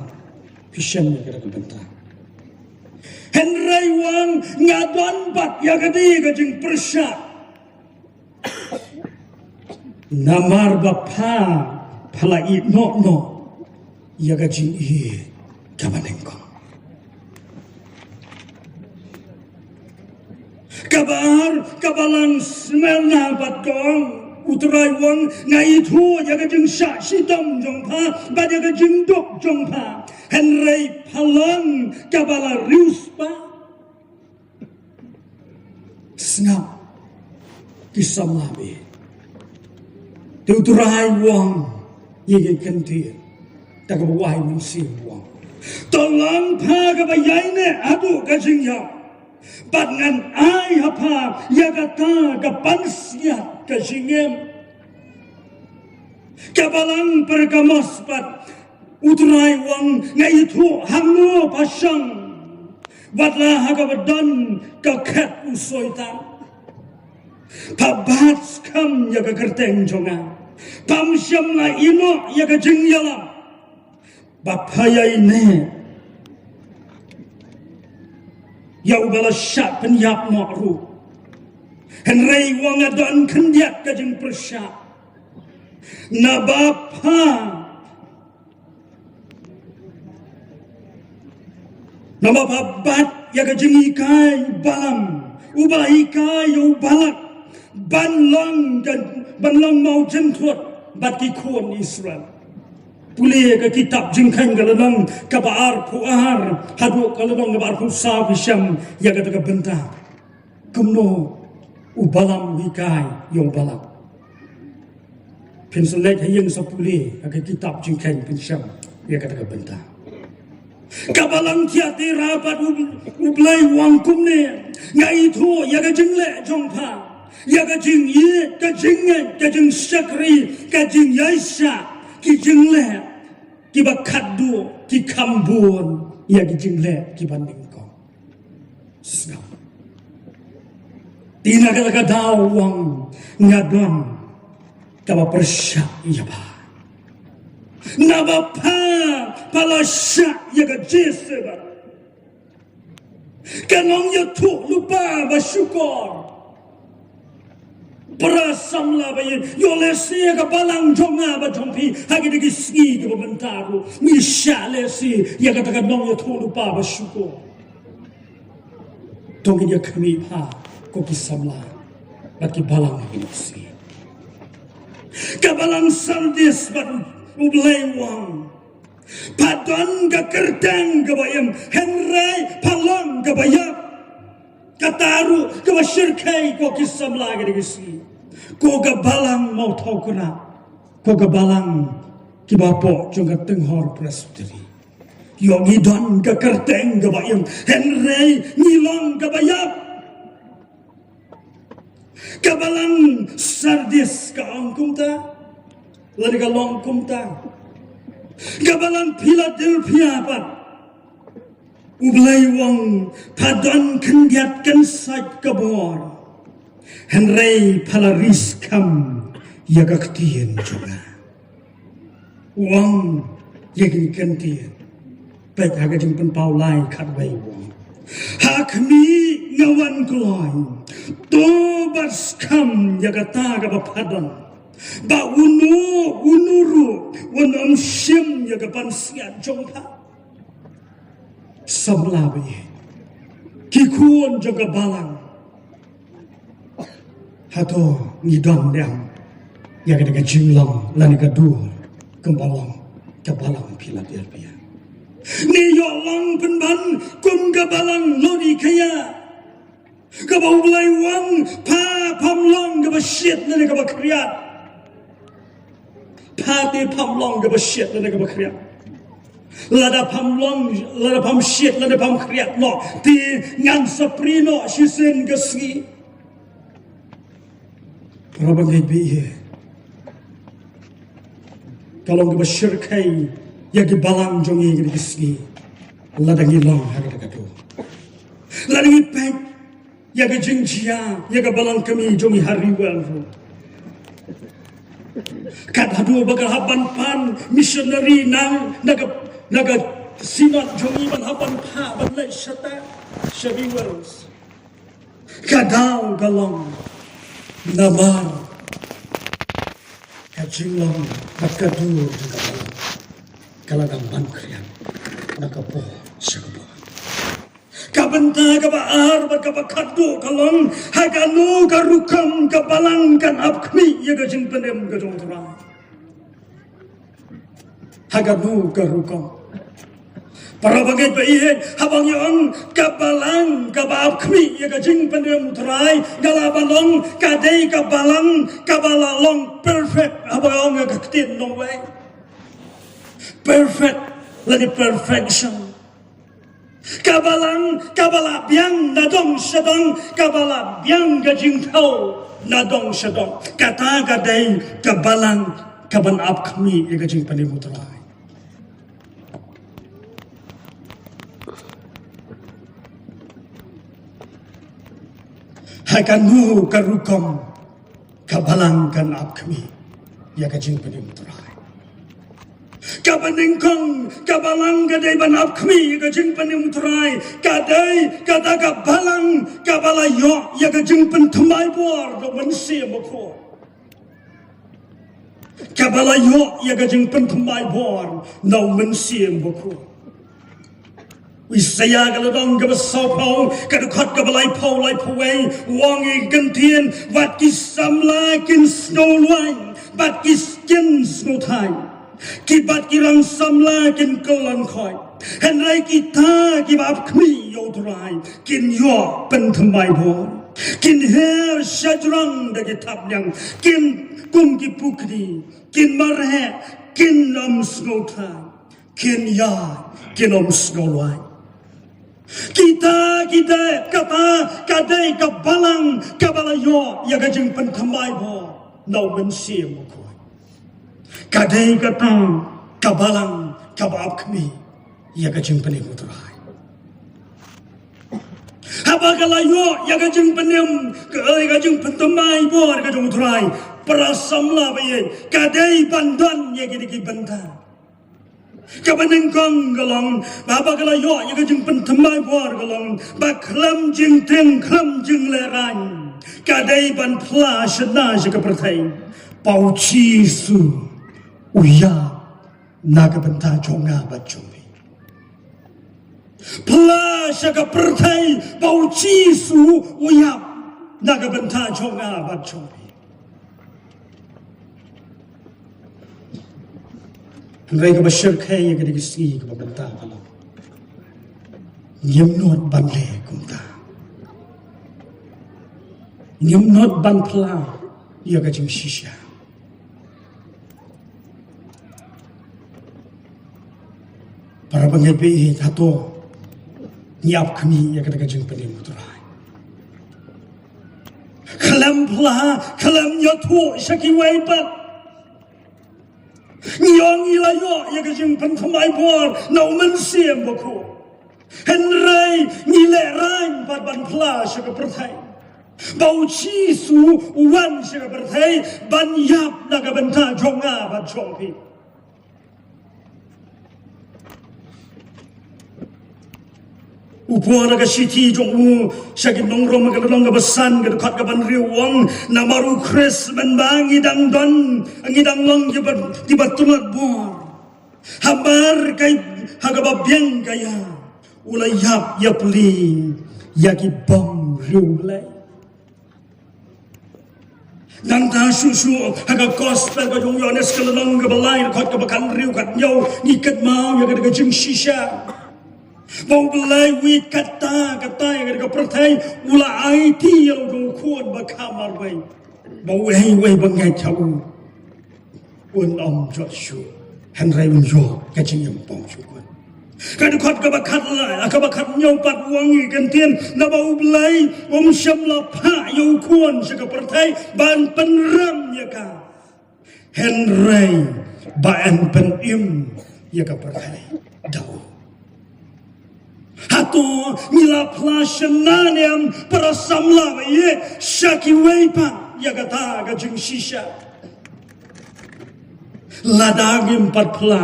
phi shem ïa ka bynta. Hynrei u ong, nga don bad ïa kane ka jingpyrshah. Namar ba pha, pha la ïeh noh noh ïa ka jingïeit kaba nyngkong. Kaba ar, ka balang Smirna bad ka ong, U Trai u ong, nga ithuh ïa ka jingshah shitom jong pha bad ïa ka jingduk jong pha, hynrei pha long kaba la riewspah. Sngap, ki samla baieit. Te U Trai u ong ïa ki kyntien, da kaba wai mynsiem u ong, to long pha kaba ïaineh haduh ka jingïap, bad ngan ai ha pha ïa kata ka pansngiat ka jingim. Ka balang Pergamos pat, U Trai u ong, nga ithuh hangno pha shong, watla ha kaba don ka khet u Soitan. Pha bat skhem ïa ka kyrteng jong nga, pham shym la ïehnoh ïa ka jingïalam, ba pha ïaineh ïa uba la shah pynïap noh ruh. Hynrei u ong, nga don khyndiat ka jingpyrshah, naba pha, naba pha bat ïa ka jinghikai u Balaam, uba hikai ïa u Balak ban long ka, ban long mawjynthut bad ki khun Israel. Pule ka kitab Jingkheiñ ka lynnong kaba arphew ar haduh ka lynnong kaba arphew saw, phin shem ïa kata ka bynta, kumno u Balaam u hikai ïa u Balak. Phin sa leit ha ïing sa pule ha ka kitab Jingkheiñ, phin shem ïa kata ka bynta. Ka balang Thiatira pat, U, U Blei u ong kumne, nga ithuh ïa ka jingleh jong pha, ïa ka jingïeit, ka jingngeit, ka jingshakri, ka jingïaishah, ki jingleh kiba khatduh, ki kham bun ïa ki jingleh kiba nyngkong. Sngap. Te na kata ka daw u ong, nga don kaba pyrshah ïa pha, naba pha, pha la shah ïa ka Jezebel, ka nongïathuhlypa ba shukor. Para samla baieit, ïoh lehse ïa ka balang jong nga bad jong phi ha kine ki sngi kiba mynta ruh ngi shah lehse ïa kata ka nongïathuhlypa ba shukor. To ngin ïa khmih bha, ko ki samla bad ki balang ha kine ki sngi. Ka balang Sardis pat, U Blei u ong, pha don ka kyrteng kaba im, hynrei pha long kaba ïap. Kata ruh kaba shyrkhei, ko ki samla, ha kine ki sngi. Ko ka balang Mawthaw Kyrah, ko ka balang kiba hapoh jong ka Tynghor Presbytery, ïoh ngi don ka kyrteng kaba im, hynrei ngi long kaba ïap. Ka balang Sardis ka ong kumta, lane ka long kumta. Ka balang Philadelphia pat, U Blei u ong, pha don khyndiat kynsait ka bor, hynrei pha la ri skhem ïa ka ktien jong nga. U ong ïa kine ki kyntien. Peit ha ka Jingpynpaw lai khatwei, u ong, ha khmih, nga wan kloi. To bat skhem ïa kata kaba pha don, ba uno uno ruh un ym shim ïa ka pansngiat jong pha. Samla baieit, ki khun jong ka balang, hato ngi don ne em ïa kane ka jinglong lane ka dur kumba long ka balang Philadelphia? Ngi ïoh long pynban kum ka balang Laodikaia, kaba U Blei u ong, pha pham long kaba shit lane kaba khriat. Pha te pham long kaba shit lane kaba khriat. Lada pham long, lada pham shit lane pham khriat noh, te ngan sa prie noh shisien ka sngi. Para bangeit baieit, ka long kaba shyrkhei ïa ki balang jong ngi kine ki sngi, lada ngi long ha kata ka dur. Lada ngi peit ïa ka jingjia ïa ka balang kmie jong ngi ha Riwel ruh, kat haduh ba ka hap ban pan missionary na, na ka, na ka synod jong ngi ban hap ban phah ban leit shata sha Riwel. Ka daw ka long namar ka jinglong bad ka dur jong ka balang ka la dang ban khriat na ka por sha ka por. Ka Bynta kaba ar bad kaba khatduh ka long, ha kano ka rukom ka balang kan ap khmih ïa ka jingpynim ka jong U Trai. Ha kano ka rukom. Para bangeit ba ïeit, haba ngi ong ka balang kaba ap khmih ïa ka jingpynim U Trai, ka la ban long ka dei ka balang kaba la long perfect, haba ong ka ktien nongwei. Perfect, lane perfection. Ka balang kaba la biang na dong sha dong, kaba la biang ka jingthaw na dong sha dong. Kata ka dei ka balang kaban ap khmih ïa ka jingpynim U Trai. Ha kano ka rukom ka balang kan ap khmih ïa ka jingpynim U Trai. Kaba nyngkong, ka balang ka dei ban ap khmih ïa ka jingpynim U Trai. Ka dei kata ka balang kaba la ïoh ïa ka jingpynthymmai bor na U Mynsiem Bakhuid. Kaba la ïoh ïa ka jingpynthymmai bor na U Mynsiem Bakhuid. Isaïah ka lynnong kaba sawphew, ka dkhot kaba laiphew, laiphew wei, u ong ïa ki ktien, wat ki samla kin sngewlwaiñ, bad ki kin sngewthait. Ki bad ki rang samla kin kyllon khoit. Hynrei kita kiba ap khmih ïa U Trai kin ïoh pynthymmai bor. Kin her shajrong da ki thapniang, kin kum ki pukri, kin mareh, kin ym sngewthait. Kin ïaid, kin ym sngewlwaiñ. Kita, kita, kata ka dei ka balang kaba la ïoh ïa ka jingpynthymmai bor na U Mynsiem Bakhuid. Ka dei kata ka balang kaba ap khmih ïa ka jingpynim U Trai. Haba ka la ïoh ïa ka jingpynim, ka, ïa ka jingpynthymmai bor ka jong U Trai, para samla ba ïeit, ka dei ban don ïa kine ki bynta. Kaba nyngkong ka long, ba, ba ka la ïoh ïa ka jingpynthymmai bor ka long, ba khlem jingtieng khlem jinglehrain, ka dei ban phla shynna sha ka pyrthei ba U Jisu u ïap na ka bynta jong nga bad jong phi. Phla sha ka pyrthei ba U Jisu u ïap na ka bynta jong nga bad jong phi. Hynrei kaba shyrkhei ïa kane ka sngi kaba mynta ka long, ngim nud ban leh kumta. Ngim nud ban phla ïa ka jingshisha. Para bangeit ba ïeit, hato ngi ap khmih ïa kata ka jingpynim U Trai? Khlem phla, khlem ïathuh sha kiwei pat. Ngi ong ngi la ïoh ïa ka jingpynthymmai bor na U Mynsiem Bakhuid. Hynrei ngi lehrain pat ban phla sha ka pyrthei ba U Jisu u wan sha ka pyrthei ban ïap na ka bynta jong nga bad jong phi. U Paul ha ka shithi jong u sha ki nong Rom, ka lynnong kaba san, ka dkhot kaba hynriew, u ong, namar U Khrist mynba ngi dang don, ngi dang long kiba, kiba tyngad bor, hamar ka, ha kaba biang ka ïa, u la ïap ïapli ïa ki bym riewblei. Nangta shuh shuh ha ka gospel ka jong u Ïoannis ka lynnong kaba lai, dkhot kaba khathynriew, khathynñiew, ngi kynmaw ïa ka, ka jingshisha ba U Blei u ïeit katta katta ïa ka pyrthei, u la aiti ïa u Khun ba kham marwei, ba uwei uwei ba ngeit ha u un ym jot shuh, hynrei un ïoh ka jingim pang shuh. Ka dkhot kaba khatlai, kaba khathynñiew pat, u ong ïa ki ktien, naba U Blei um shym la phah ïa U Khun sha ka pyrthei ban pynrem ïa ka, hynrei ban pynim ïa ka pyrthei da u. Hato ngi la phla shynna ne em, para samla ba ïeit, sha kiwei pat ïa kata ka jingshisha? Lada ngim pat phla,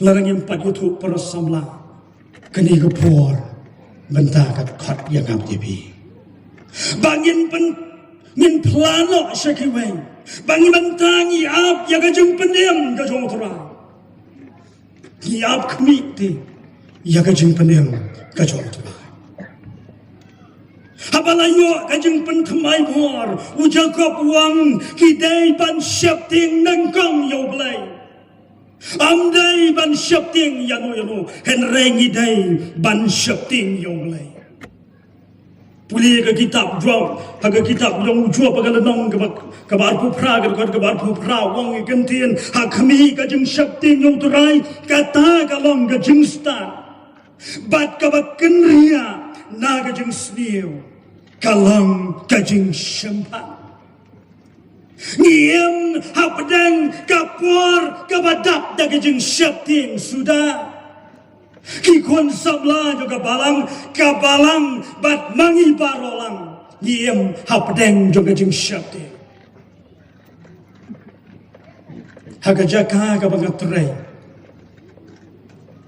lada ngim pat ïathuh, para samla, kane ka por mynta ka khot ïa nga bad ïa phi ba ngin pyn, ngin phla noh sha kiwei ba ngi mynta ngi ap ïa ka jingpynim ka jong U Trai. Ngi ap khmih te ïa ka jingpynim ka jong U Trai. Haba la ïoh ka jingpynthymmai bor, u Jakob u ong, ngi dei ban sheptieng nyngkong ïa U Blei. Ym dei ban sheptieng ïano ïano, hynrei ngi dei ban sheptieng ïa U Blei. Pule ka kitab Job, ha ka kitab jong u Job, ha ka lynnong kaba, kaba arphew phra, ka dkhot kaba arphew phra, u ong ïa ka ktien, ha khmih ka jingsheptieng ïa U Trai, kata ka long ka jingstad. Bad kaba kynriah na ka jingsniew ka long ka jingshemphang. Ngi im hapdeng ka por kaba dap da ka jingsheptieng suda. Ki khun samla jong ka balang, ka balang bad ma ngi baroh lang, ngi im hapdeng jong ka jingsheptieng. Ha ka jaka kaba nga trei,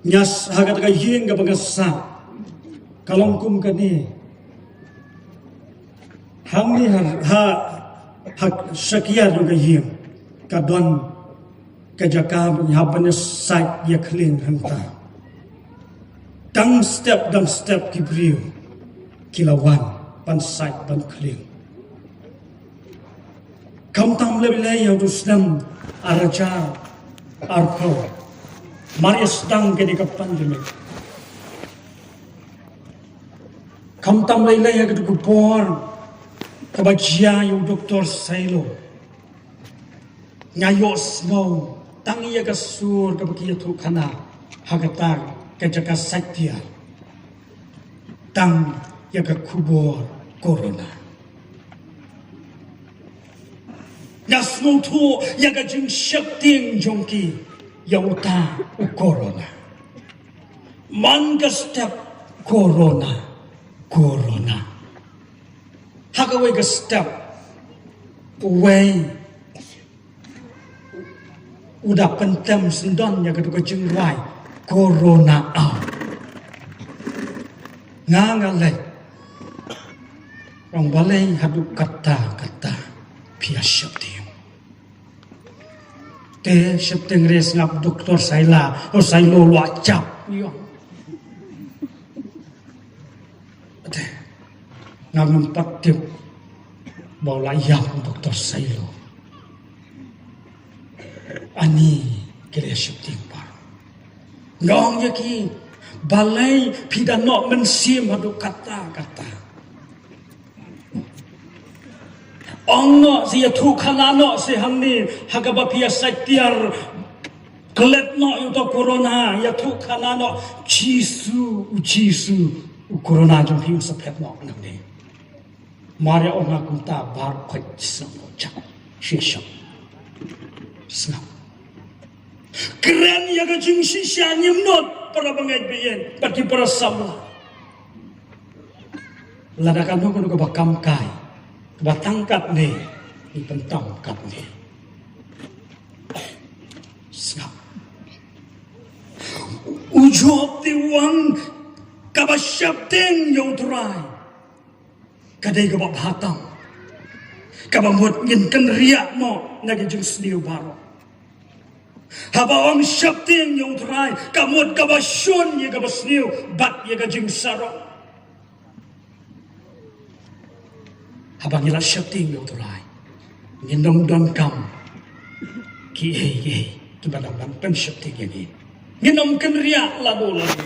nga sah ha kata ka ïing kaba nga sah, ka long kum kane. Hangne ha, ha, ha shakhmat jong ka ïing ka don ka jaka ba ngi hap ban ïa sait ïa khlieng hangta. Dang step dang step ki briew ki la wan ban sait ban khlieng. Khamtam lei lei ïa u snem ar hajar arphew, mar ïa sdang kane ka pandemic. Khamtam lei lei ïa katu ka por kaba jia ïa u Doktor Sailo, nga ïohsngew tang ïa ka sur kaba ki ïathuhkhana ha kata ka jaka sait tiar tang ïa ka khubor corona. Nga sngewthuh ïa ka jingsheptieng jong ki ïa uta u corona. Man ka step corona, corona. Ha kawei ka step, uwei u da pyntem syndon ïa katu ka jingrwai corona au. Nga nga leit, u ong balei haduh katta katta phi ïa sheptieng. Te sheptieng re sngap Doktor Saila, o Sailo, u la jop ïa. Te ngam pat tip ba u la ïap Doktor Sailo. Ani ki la sheptieng baroh. Nga ong ïa ki, balei phi da noh mynsiem haduh katta katta. Ong noh seh, ïathuhkhana noh seh hangne ha kaba phi ïa sait tiar. Klet noh ïa uta u corona, ïathuhkhana noh, Jisu, u Jisu, u corona jong phi un sa phet noh nangne. Mar ïa ong ha kumta baroh khoit sngap noh, jop shisha. Sngap. Kren ïa ka jingshisha, ngim nud para bangeit ba ïeit bad ki para samla. Lada kano kano kaba kam kai, kaba tang katne, ngi pyntam katne. Sngap. U Job te u ong, kaba sheptieng ïa U Trai ka dei kaba bha tam. Kaba mut ngin kynriah noh na ki jingsniew baroh. Haba ong sheptieng ïa U Trai, ka mut kaba shun ïa kaba sniew bad ïa ka jingsarong. Haba ngi la sheptieng ïa U Trai, ngin ym donkam kiei kiei kiba dang ban pynsheptieng ïa ngi. Ngin ym kynriah lado lado.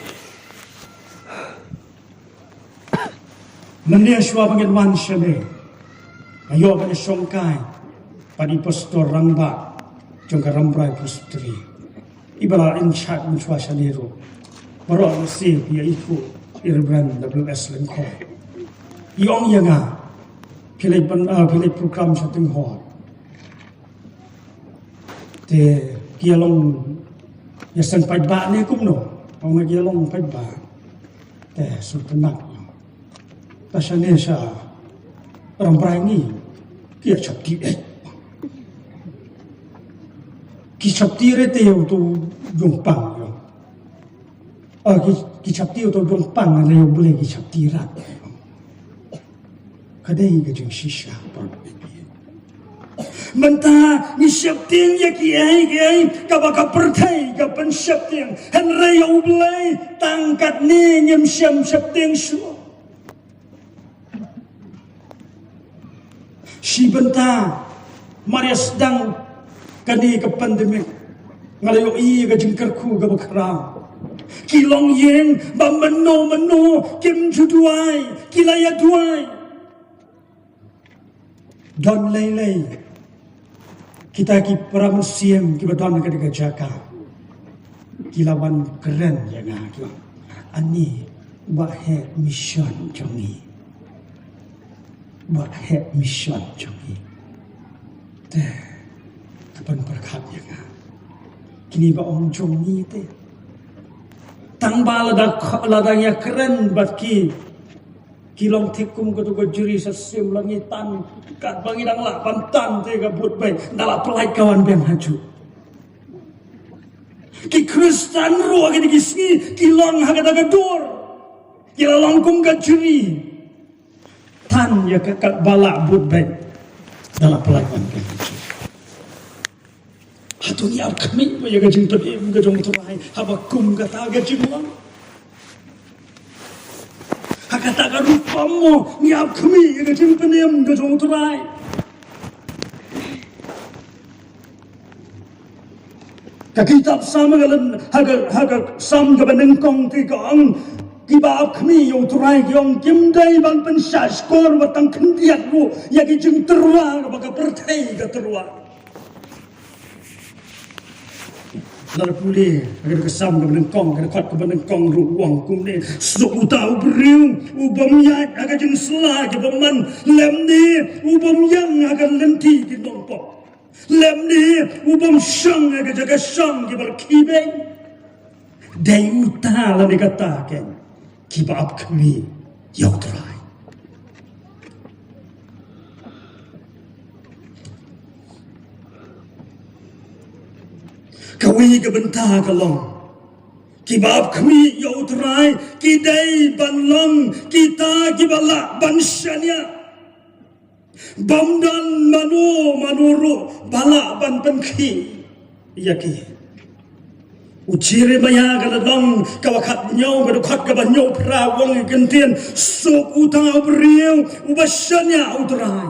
Mynne shuwa ba ngin wan shane, nga ïoh ban ïashongkai bad i Pastor Rangbah jong ka Rambrai Presbytery, iba la in charge mynshuwa shane ruh. Baroh shi ïa i khuh, i Reverend W S Lyngkhoi. I ong ïa nga, phi leit ban, ah, phi leit program sha Tinghor. Te ki ïa long, ïa seng paidbah ne kumno? Ong nga ki ïa long paidbah. Te sngewtynnat. Ta shane sha Rambrai ngi ki ïa sheptieng. Ki sheptieng re te ïa uto u jong pang ïa. Ah, ki, ki sheptieng uto u jong pang, ne ïa U Blei ki sheptieng rat. Ka dei ka jingshisha para bangeit. Mynta ngi sheptieng ïa kiei kiei kaba ka pyrthei ka pynsheptieng, hynrei ïa U Blei tang katne ngim shym sheptieng shuh. Shi bynta mar ïa sdang kane ka pandemic, nga la ïohi ka jingkyrkhu kaba khraw. Ki longïing ba mynno mynno kim ju duwai, ki la ïa duwai. Don lei lei kita ki para mynsiem kiba don ha kane ka jaka, ki la wan kren ïa nga, ki ong, "Ani, uba heh mission jong ngi, uba heh mission jong ngi." Te ka pynpyrkhat ïa nga, kine ba ong jong ngi te, tang ba lada kh-, lada ïa kren bad ki, ki long thik kum kato ka jri sa siem, la ngi tan katba ngi dang lah ban tan te ka vote beit, da la pyllait ka wan biang ha juh. Ki Khristan ruh ha kine ki sngi ki long ha kata ka dur, ki la long kum ka jri, tan ïa ka katba lah vote beit, da la pyllait wan biang ha juh. Hato ngi ap khmih ïa ka jingpynim ka jong U Trai haba kum kata ka jinglong? Ha kata ka rukom mo ngi ap khmih ïa ka jingpynim ka jong U Trai? Ka kitab Salm ka lyn, ha ka, ha ka Salm kaba nyngkong te ka ong, kiba ap khmih ïa U Trai ki ong, kim dei ban pynshah shkor wat tang khyndiat ruh ïa ki jingtyrwa kaba ka pyrthei ka tyrwa. Lada pule ha ka Salm kaba nyngkong, ka dkhot kaba nyngkong ruh u ong kumne: Suk uta u briew u bym ïaid ha ka jingsla ki bymman, lymne u bym ïeng ha ka lynti ki nongpop, lymne u bym shong ha ka jaka shong kiba khih beiñ. Dei uta lane kata keiñ kiba ap khmih ïa U Trai. Kawei ka bynta ka long, kiba ap khmih ïa U Trai ki dei ban long kita kiba lah ban shaniah. Bym don mano mano ruh ba lah ban pynkhih ïa ki. U Jeremaïah ka lynnong kaba khathynñiew, ka dkhot kaba hynñiewphra u ong ïa ka ktien: Suk uta u briew uba shaniah U Trai,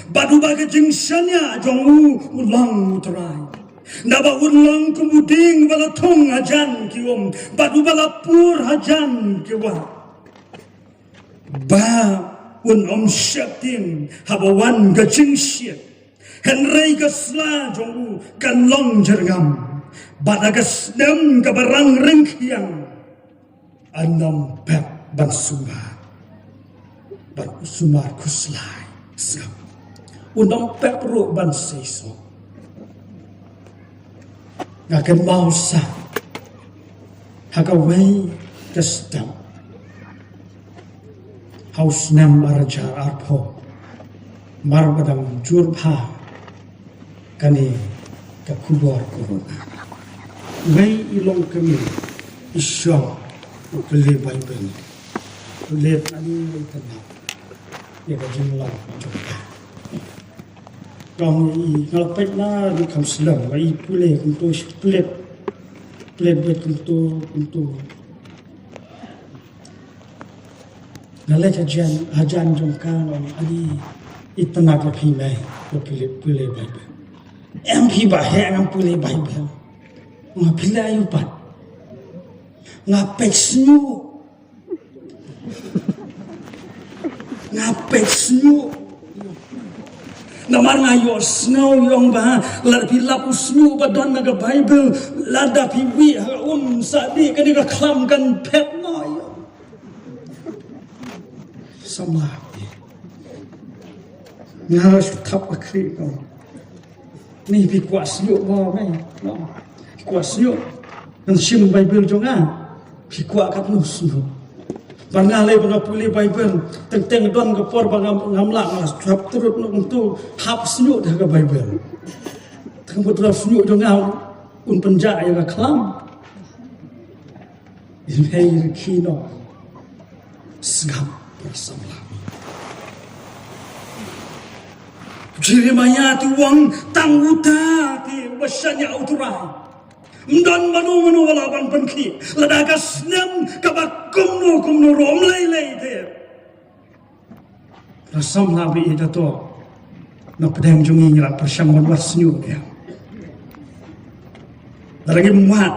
bad uba ka jingshaniah jong u u long U Trai. Naba un long kum u dieng uba la thung hajan ki um, bad uba la pur hajan ki wah. Ba un ym sheptieng haba wan ka jingshit, hynrei ka sla jong u kan long jyrngam, bad ha ka snem kaba rang ryngkhiang un ym pep ban sumar, ban sumar khuslai sngap. Un ym pep ruh ban seisoh. Nga kynmaw sa ha kawei ka step ha u snem ar hajar arphew, mar ba dang jur bha kane ka khubor corona. Wei i longkmie i shong u pule Baibl, u leit, ani, i tynnat ïa ka jinglong jong ka. Ka ong, i, nga la peit na rukom slem, nga i pule kumto, pule, pule beit kumto, kumto. Nga leit hajan, hajan jong ka, nga ong, ani, i tynnat ïa phi, mei, ïa phi pule, pule Baibl. Em phi ba heh ngam pule Baibl. Nga pule aïu pat? Nga peit shñiuh. Nga peit shñiuh. Namar nga ïohsngew ïa u ong ba lada phi lap u shñiuh ba don ha ka Baibl, lada phi wih ha ka um sah dih, kane ka khlam kan phet noh ïa u. Samla. Nga shu thap ka khlieh ko. Ni phi kwah shñiuh mo, mei? No. Phi kwah shñiuh? Ngan shim Baibl jong nga. Phi kwah katno shñiuh? Ba nga lei ba nga pule Baibl, teng teng don ka por ba ngam, ngam lah, nga hap trud noh kumto, hap shñiuh da ka Baibl. Tang ba trud shñiuh jong nga un pynjah ïa ka khlam. Hynrei ki noh sngap, para samla. Jeremaïah te u ong tang uta te uba shaniah U Trai. Ym don mano mano ba lah ban pynkhih, lada ka snem kaba kumno kumno ruh, ym lei lei te. Para samla, ba ïeit to, Na pdeng jong ngi ngi la pyrshang ban wad shñiuh ïa. Lada ngim wad,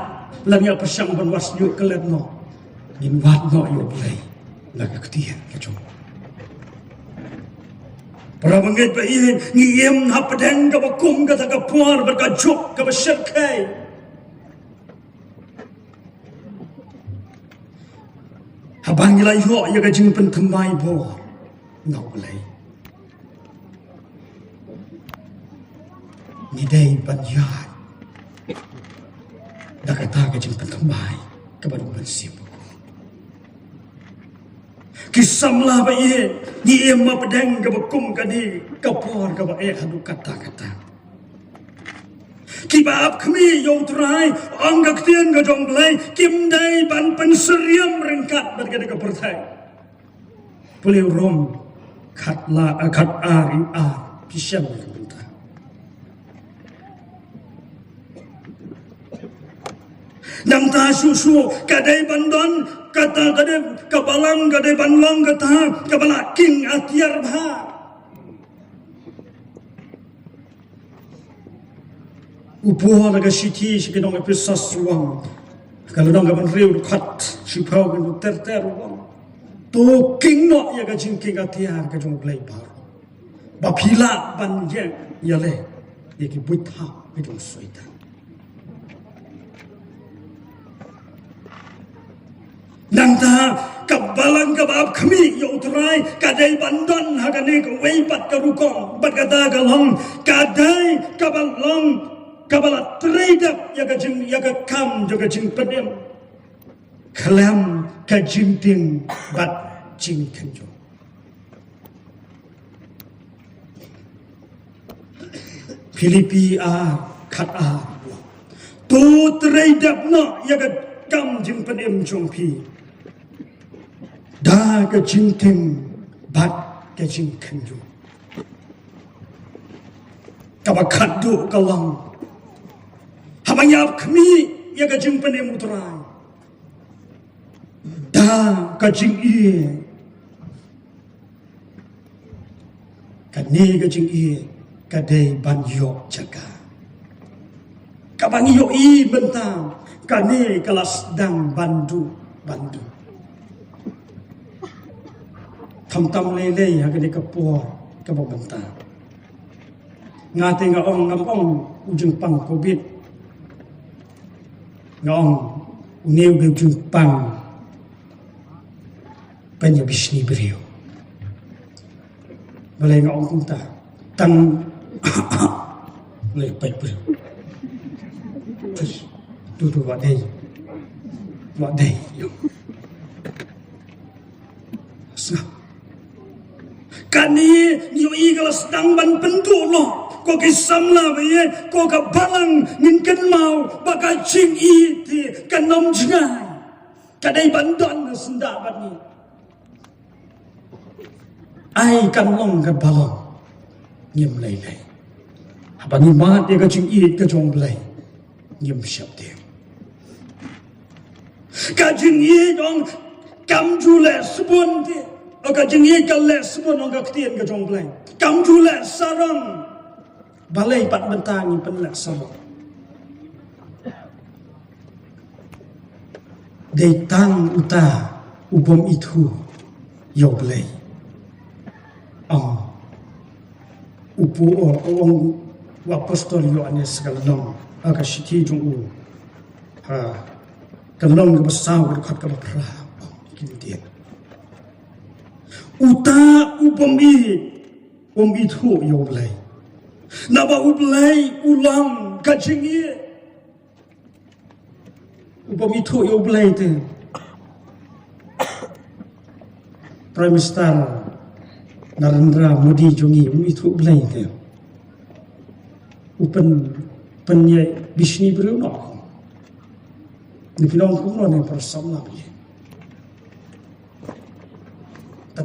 lada ngi la pyrshang ban wad shñiuh klet noh, ngin wad noh ïa U Blei na ka ktien ka jong u. Para bangeit ba ïeit, ngi im ha pdeng kaba kum kata ka por bad ka juk kaba shyrkhei. Haba ngi la ïoh ïa ka jingpynthymmai bor na U Blei, ngi dei ban ïaid da kata ka jingpynthymmai kaba don ban sim. Ki samla ba ïeit, ngi im ha pdeng kaba kum kane ka por kaba eh haduh katta katta. Kiba ap khmih ïa U Trai, ong ka ktien ka jong U Blei, kim dei ban pynsyriem ryngkat bad kane ka pyrthei. Pule Rom khat la, eh, khat ar, ïa ar, phi shem ïa ka bynta. Nangta shuh shuh ka dei ban don kata, ka dei ka balang, ka dei ban long kata kaba la king atiar bha. U Paul ha ka shithi sha ki nong Ephesos u ong, ka lynnong kaba hynriew, dkhot shiphew, ka lynnong ter ter, u ong, to king noh ïa ka jingking atiar ka jong U Blei baroh, ba phi lah ban ïeng ïaleh ïa ki buit thap ki jong u Soitan. Nangta ka balang kaba ap khmih ïa U Trai ka dei ban don ha kane kawei pat ka rukom, bad kata ka long, ka dei kaba long kaba la trei dep ïa ka jing, ïa ka kam jong ka jingpynim khlem ka jingtieng bad jingkhynñiuh. Philippi ar, khat ar. To trei dep noh ïa ka kam jingpynim jong phi da ka jingtieng bad ka jingkhynñiuh. Kaba khatduh ka long, haba ngi ap khmih ïa ka jingpynim U Trai da ka jingïeit, kane ka jingïeit ka dei ban ïoh jaka. Kaba ngi ïohi mynta, kane ka la sdang ban duh, ban duh. Khamtam lei lei ha kane ka por kaba mynta. Nga te nga ong, ngam ong u jingpang covid. Nga ong une u dei u jingpang ban ïa bishni briew. Balei nga ong kumta? Tang lei peit briew. Tu tu wat dei. Wat dei. Sngap. Kane ngi ïohi ka la sdang ban pynduh noh. Ko ki samla ba ïeit, ko ka balang, ngin kynmaw ba ka jingïeit te kan ym jngai. Ka dei ban don ha syndah bad ngi. Ai kan long ka balang, ngim lei lei. Haba ngi mad ïa ka jingïeit ka jong U Blei, ngim sheptieng. Ka jingïeit ong kam ju leh sbun te. Ka jingïeit ka leh sbun, ong ka ktien ka jong U Blei. Kam ju leh sarong. Balei pat mynta ngi pynleh sarong? Dei tang uta u bym ithuh ïa U Blei. Ong u Paul, ong u apostol Ïoannis ha ka lynnong, ha ka shithi jong u, ha ka lynnong kaba saw, ka dkhot kaba phra, ong kine. Uta u bym i, um ithuh ïa U Blei. Naba U Blei u long ka jingïeit. U bym ithuh ïa U Blei te. Prime Minister Narendra Modi jong ngi um ithuh U Blei te. U pyn, pynïaid bishni briew noh. Ni phi nong kumno ne para samla phi.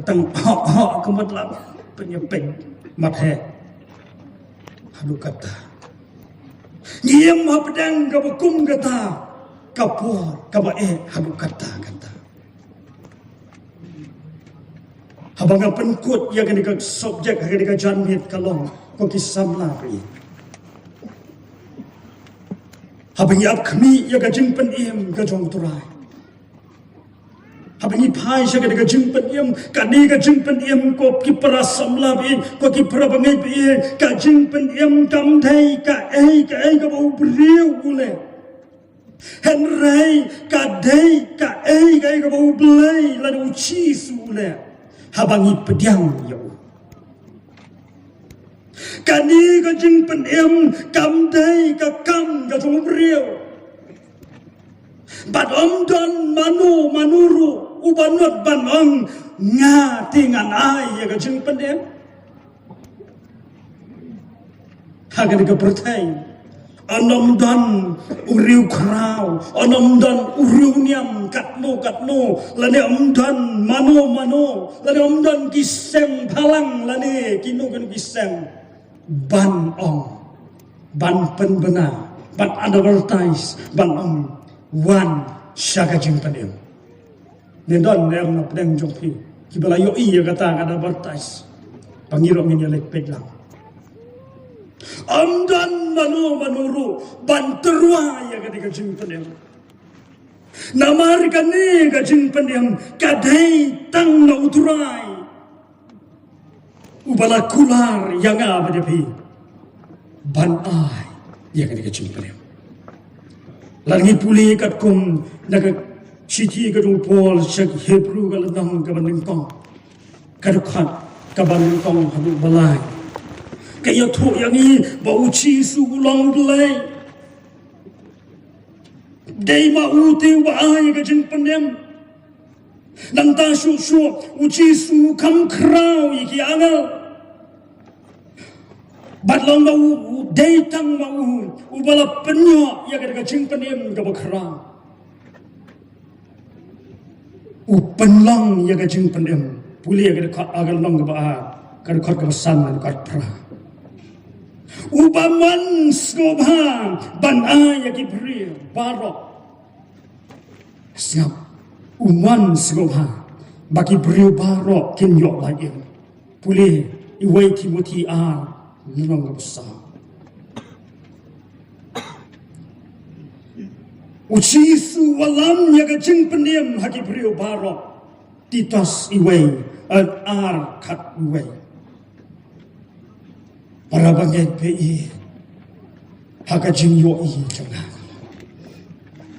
Tang hok hok ka mut la pynïapeit mat he. Haduh katta. Ngi im ha pdeng kaba kum kata ka por kaba eh haduh katta katta. Haba nga pynkut ïa kane ka subject ha kane ka janmiet ka long ko ki samla phi. Haba ngi ap khmih ïa ka jingpynim ka jong U Trai, haba ngi phai sha ka jingpynim, kane ka jingpynim ko ki para samla phi, ko ki para bangeit phi, ka jingpynim kam dei kaei kaei kaba u briew u leh. Hynrei ka dei kaei kaei kaba U Blei lane U Jisu u leh haba ngi pdiang ïa u. Kane ka jingpynim kam dei ka kam ka jong u briew. Bad ym don mano mano ruh uba nud ban ong, nga te ngan ai ïa ka jingpynim. Ha kane ka pyrthei, ym don u riewkhraw, ym don u riewniam katno katno, lane ym don mano mano, lane ym don ki seng bhalang lane kino kino ki seng ban ong, ban pynbna, ban advertise, ban ong, wan sha ka jingpynim. Ne don ne em na pdeng jong phi kiba la ïohi ïa kata ka advertise? Ba ngi ruh ngin ïa leit peit lang. Ym don mano mano ruh ban tyrwa ïa kane ka jingpynim. Namar kane ka jingpynim ka dei tang na U Trai uba la kular ïa nga bad ïa phi ban ai ïa kane ka jingpynim. Lada ngi pule katkum na ka shithi ka jong u Paul sha ki Hebru ka lynnong kaba nyngkong, ka dkhot kaba nyngkong haduh ba lai, ka ïathuh ïa ngi ba U Jisu u long U Blei. Dei ma u te uba ai ka jingpynim. Nangta shuh shuh U Jisu u kham khraw ïa ki angel. Bad long ma u, u dei tang ma u uba la pynïoh ïa ka jingpynim kaba khraw. U pynlong ïa ka jingpynim. Pule ïa ka dkhot, ka lynnong kaba ar, ka dkhot kaba san, ka dkhot phra. Uba mon sngewbha ban ai ïa ki briew baroh. Sngap, u mon sngewbha ba ki briew baroh kin ïoh lait im. Pule i wei Timothi ar, lynnong kaba saw. U Jisu u lam ïa ka jingpynim ha ki briew baroh. Titus i wei, ar khat i wei. Para bangeit phi, ha ka jingïohi jong nga,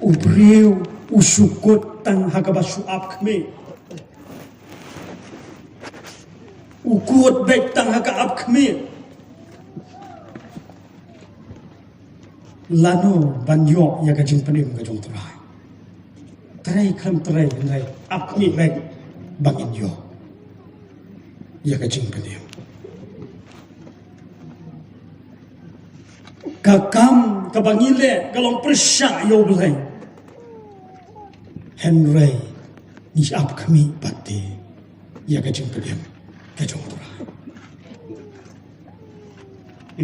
u briew u shu kut tang ha kaba shu ap khmih. U kut beit tang ha ka ap khmih. Lano ban ïoh ïa ka jingpynim ka jong U Trai? Trei khlem trei hynrei ap khmih beit ba ngin ïoh ïa ka jingpynim. Ka kam kaba ngi leh ka long pyrshah ïa U Blei. Hynrei ngi ap khmih pat te ïa ka jingpynim ka jong U Trai.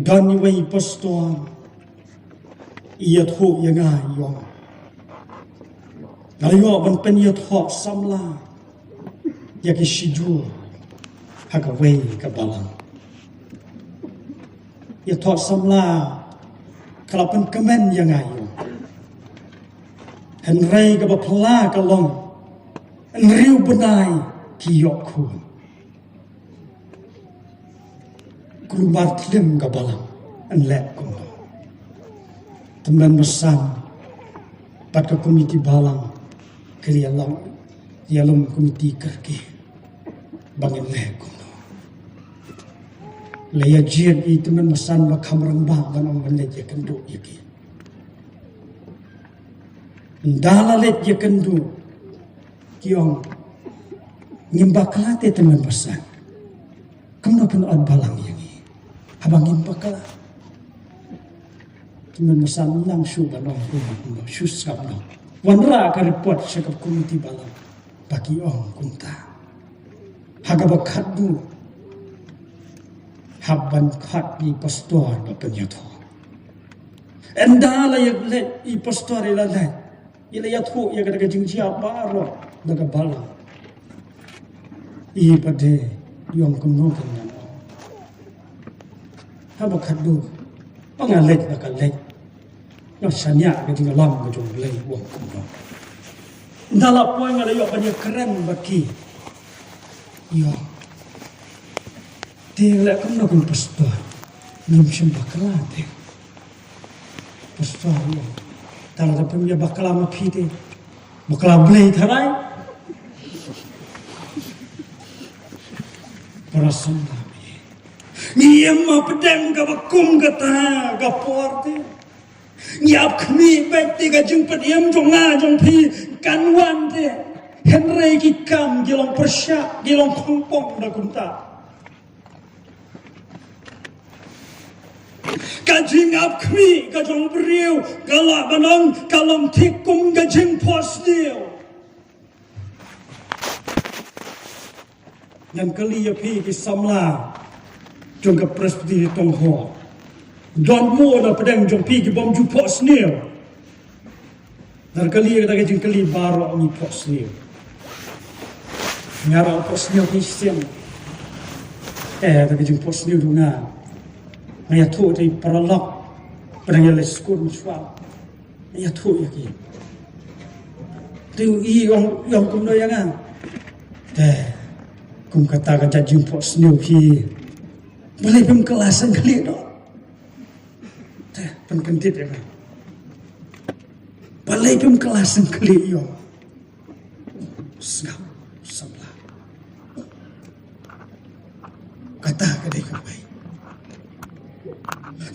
Don iwei i pastor i ïathuh ïa nga, i ong, nga ïoh ban pynïathoh samla ïa ki schedule ha kawei ka balang. Ïathoh samla ka la pynkmen ïa nga, i ong. Hynrei kaba phylla ka long, hynriew bnai ki ïoh khun. Kulmar thlem ka balang, yn leh kumno? Tymmen basan bad ka komiti balang ki la ïalong, ïalong komiti kyrkieh ba ngin leh kumno. La ïa jied i tymmen basan ba kham rangbah ban ong ban leit ïakynduh ïa ki. Ynda la leit ïakynduh, ki ong, ngim bakla te tymmen basan. Kumno phin ot balang ïa ngi haba ngim bakla? Tymmen basan nang shu ban ong kumno, shu sngap noh. Wanrah ka report sha ka komiti balang ba ki ong kumta. Ha kaba khatduh, hap ban khot i pastor ba pynïathoh. Ynda la ïa leit i pastor, i la leit, i la ïathuh ïa kata ka jingjia baroh da ka balang. I pat de i ong kumno kan ngan ong. Haba khatduh ba nga leit, ba ka leit, nga shaniah ka jingïalam ka jong U Blei, u ong kumno. Nda la poi nga la ïoh ban ïakren bad ki. Ïoh. Te leh kumno kum pastor. Ngim shym bakla te. Pastor ïoh. Tang da pym ïa bakla ma phi te. Bakla Blei tharai. Para samla. Ngi ïam hapdeng kaba kum kata ka por te. Ngi ap khmih beit te ka jingpynim jong nga jong phi kan wan te. Hynrei ki kam ki long pyrshah, ki long khongpong da kumta. Ka jingap khmih ka jong u briew ka lah ban ong ka long thik kum ka jingphohsniew. Ngan kylli ïa phi ki samla jong ka Presbytery Tonghor. Don mo na pdeng jong phi ki bym ju phohsniew? Ngan kylli ïa kata ka jingkylli, baroh ngi phohsniew. Nga ruh phohsniew ki sien. Eh, kata ka jingphohsniew jong nga. Nga ïathuh ïa ki paralok ba dang ïaleit skul mynshwa. Ïathuh ïa ki. Te u i ong, ong kumno ïa nga. Te kum kata ka jait jingphohsniew phi. Balei phim kylla sngewkhlieh noh? Te pynkyndit ïa nga. Balei phim kylla sngewkhlieh ïa? Sngap samla. Kata ka dei kawei.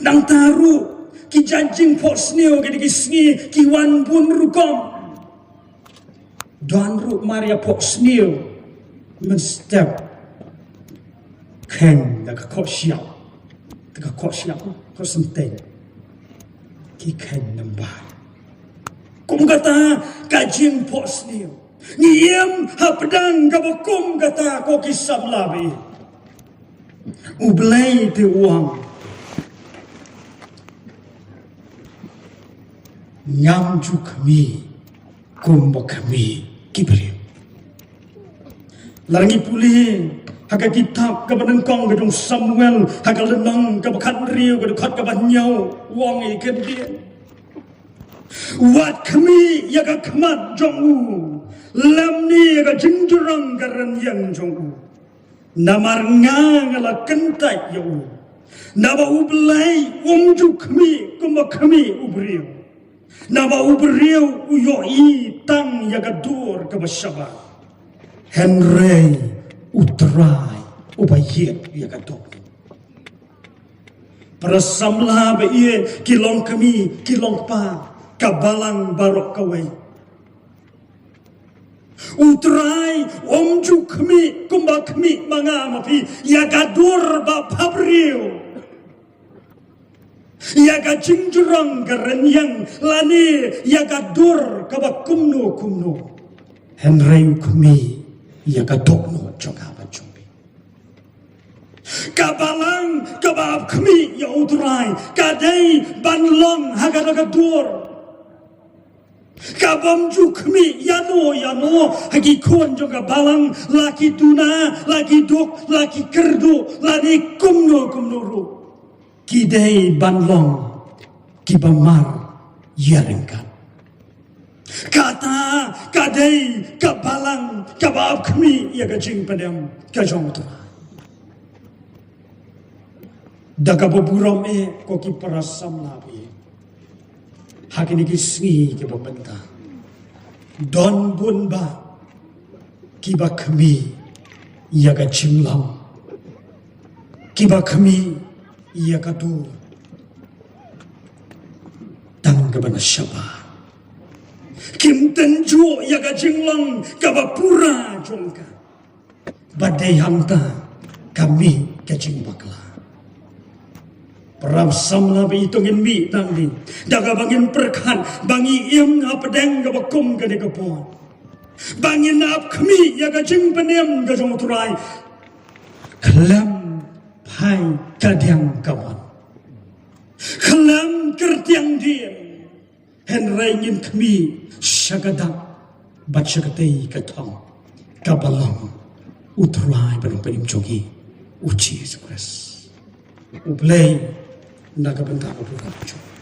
Nangta ruh ki jait jingphohsniew ka dei ki sngi ki wan bun rukom. Don ruh mar ïa phohsniew mynstep. Kheiñ da ka khohshiap. Da ka khohshiap, khohsynteng. Ki kheiñ nambai. Kum kata ka jingphohsniew. Ngi ïam hapdeng kaba kum kata ko ki samla baieit. U Blei te u ong, ngam ju khmih kum ba khmih ki briew. Lada ngi pule ha ka kitab kaba nyngkong ka jong u Samuel, ha ka lynnong kaba khathynriew, ka dkhot kaba hynñiew, u ong ïa kane. Wat khmih ïa ka khmat jong u, lymne ïa ka jingjrong ka rynïeng jong u. Namar nga nga la kyntait ïa u. Naba U Blei um ju khmih kumba khmih u briew. Naba u briew u ïohi tang ïa ka dur kaba shabar. Hynrei U Trai uba ïit ïa ka dohnud. Para samla baieit, ki long kmie, ki long kpa, ka balang baroh kawei. U Trai um ju khmih kumba khmih ma nga ma phi ïa ka dur ba phabriew, ïa ka jingjrong ka rynïeng, lane ïa ka dur kaba kumno kumno. Hynrei u khmih ïa ka dohnud jong nga bad jong phi. Ka balang kaba ap khmih ïa U Trai ka dei ban long ha kata ka dur. Ka bym ju khmih ïano ïano ha ki khun jong ka balang, la ki duna, la ki duk, la ki kyrduh, lane kumno kumno ruh. Ki dei ban long kiba mar ïaryngkat. Kata ka dei ka balang kaba ap khmih ïa ka jingpynim ka jong U Trai. Da kaba burom eh ko ki para samla baieit, ha kine ki sngi kiba mynta, don bun bah kiba khmih ïa ka jinglong, kiba khmih ïa ka dur tang kaba na shabar. Kim tynjuh ïa ka jinglong kaba pura jong ka. Ba dei hangta ka mih ka jingbakla. Para samla baieit, to ngin mih tang dei da kaba ngin pyrkhat ba ngi im hapdeng kaba kum kane ka por, ba ngin ap khmih ïa ka jingpynim ka jong U Trai. Khlem phai kadiang kamon, khlem kyrtiang dien, hynrei ngin khmih sha ka dak bad sha katei ka thong kaba long U Trai bad U Nongpynim jong ngi, U Jisu Khrist. U Blei na ka bynta ka program.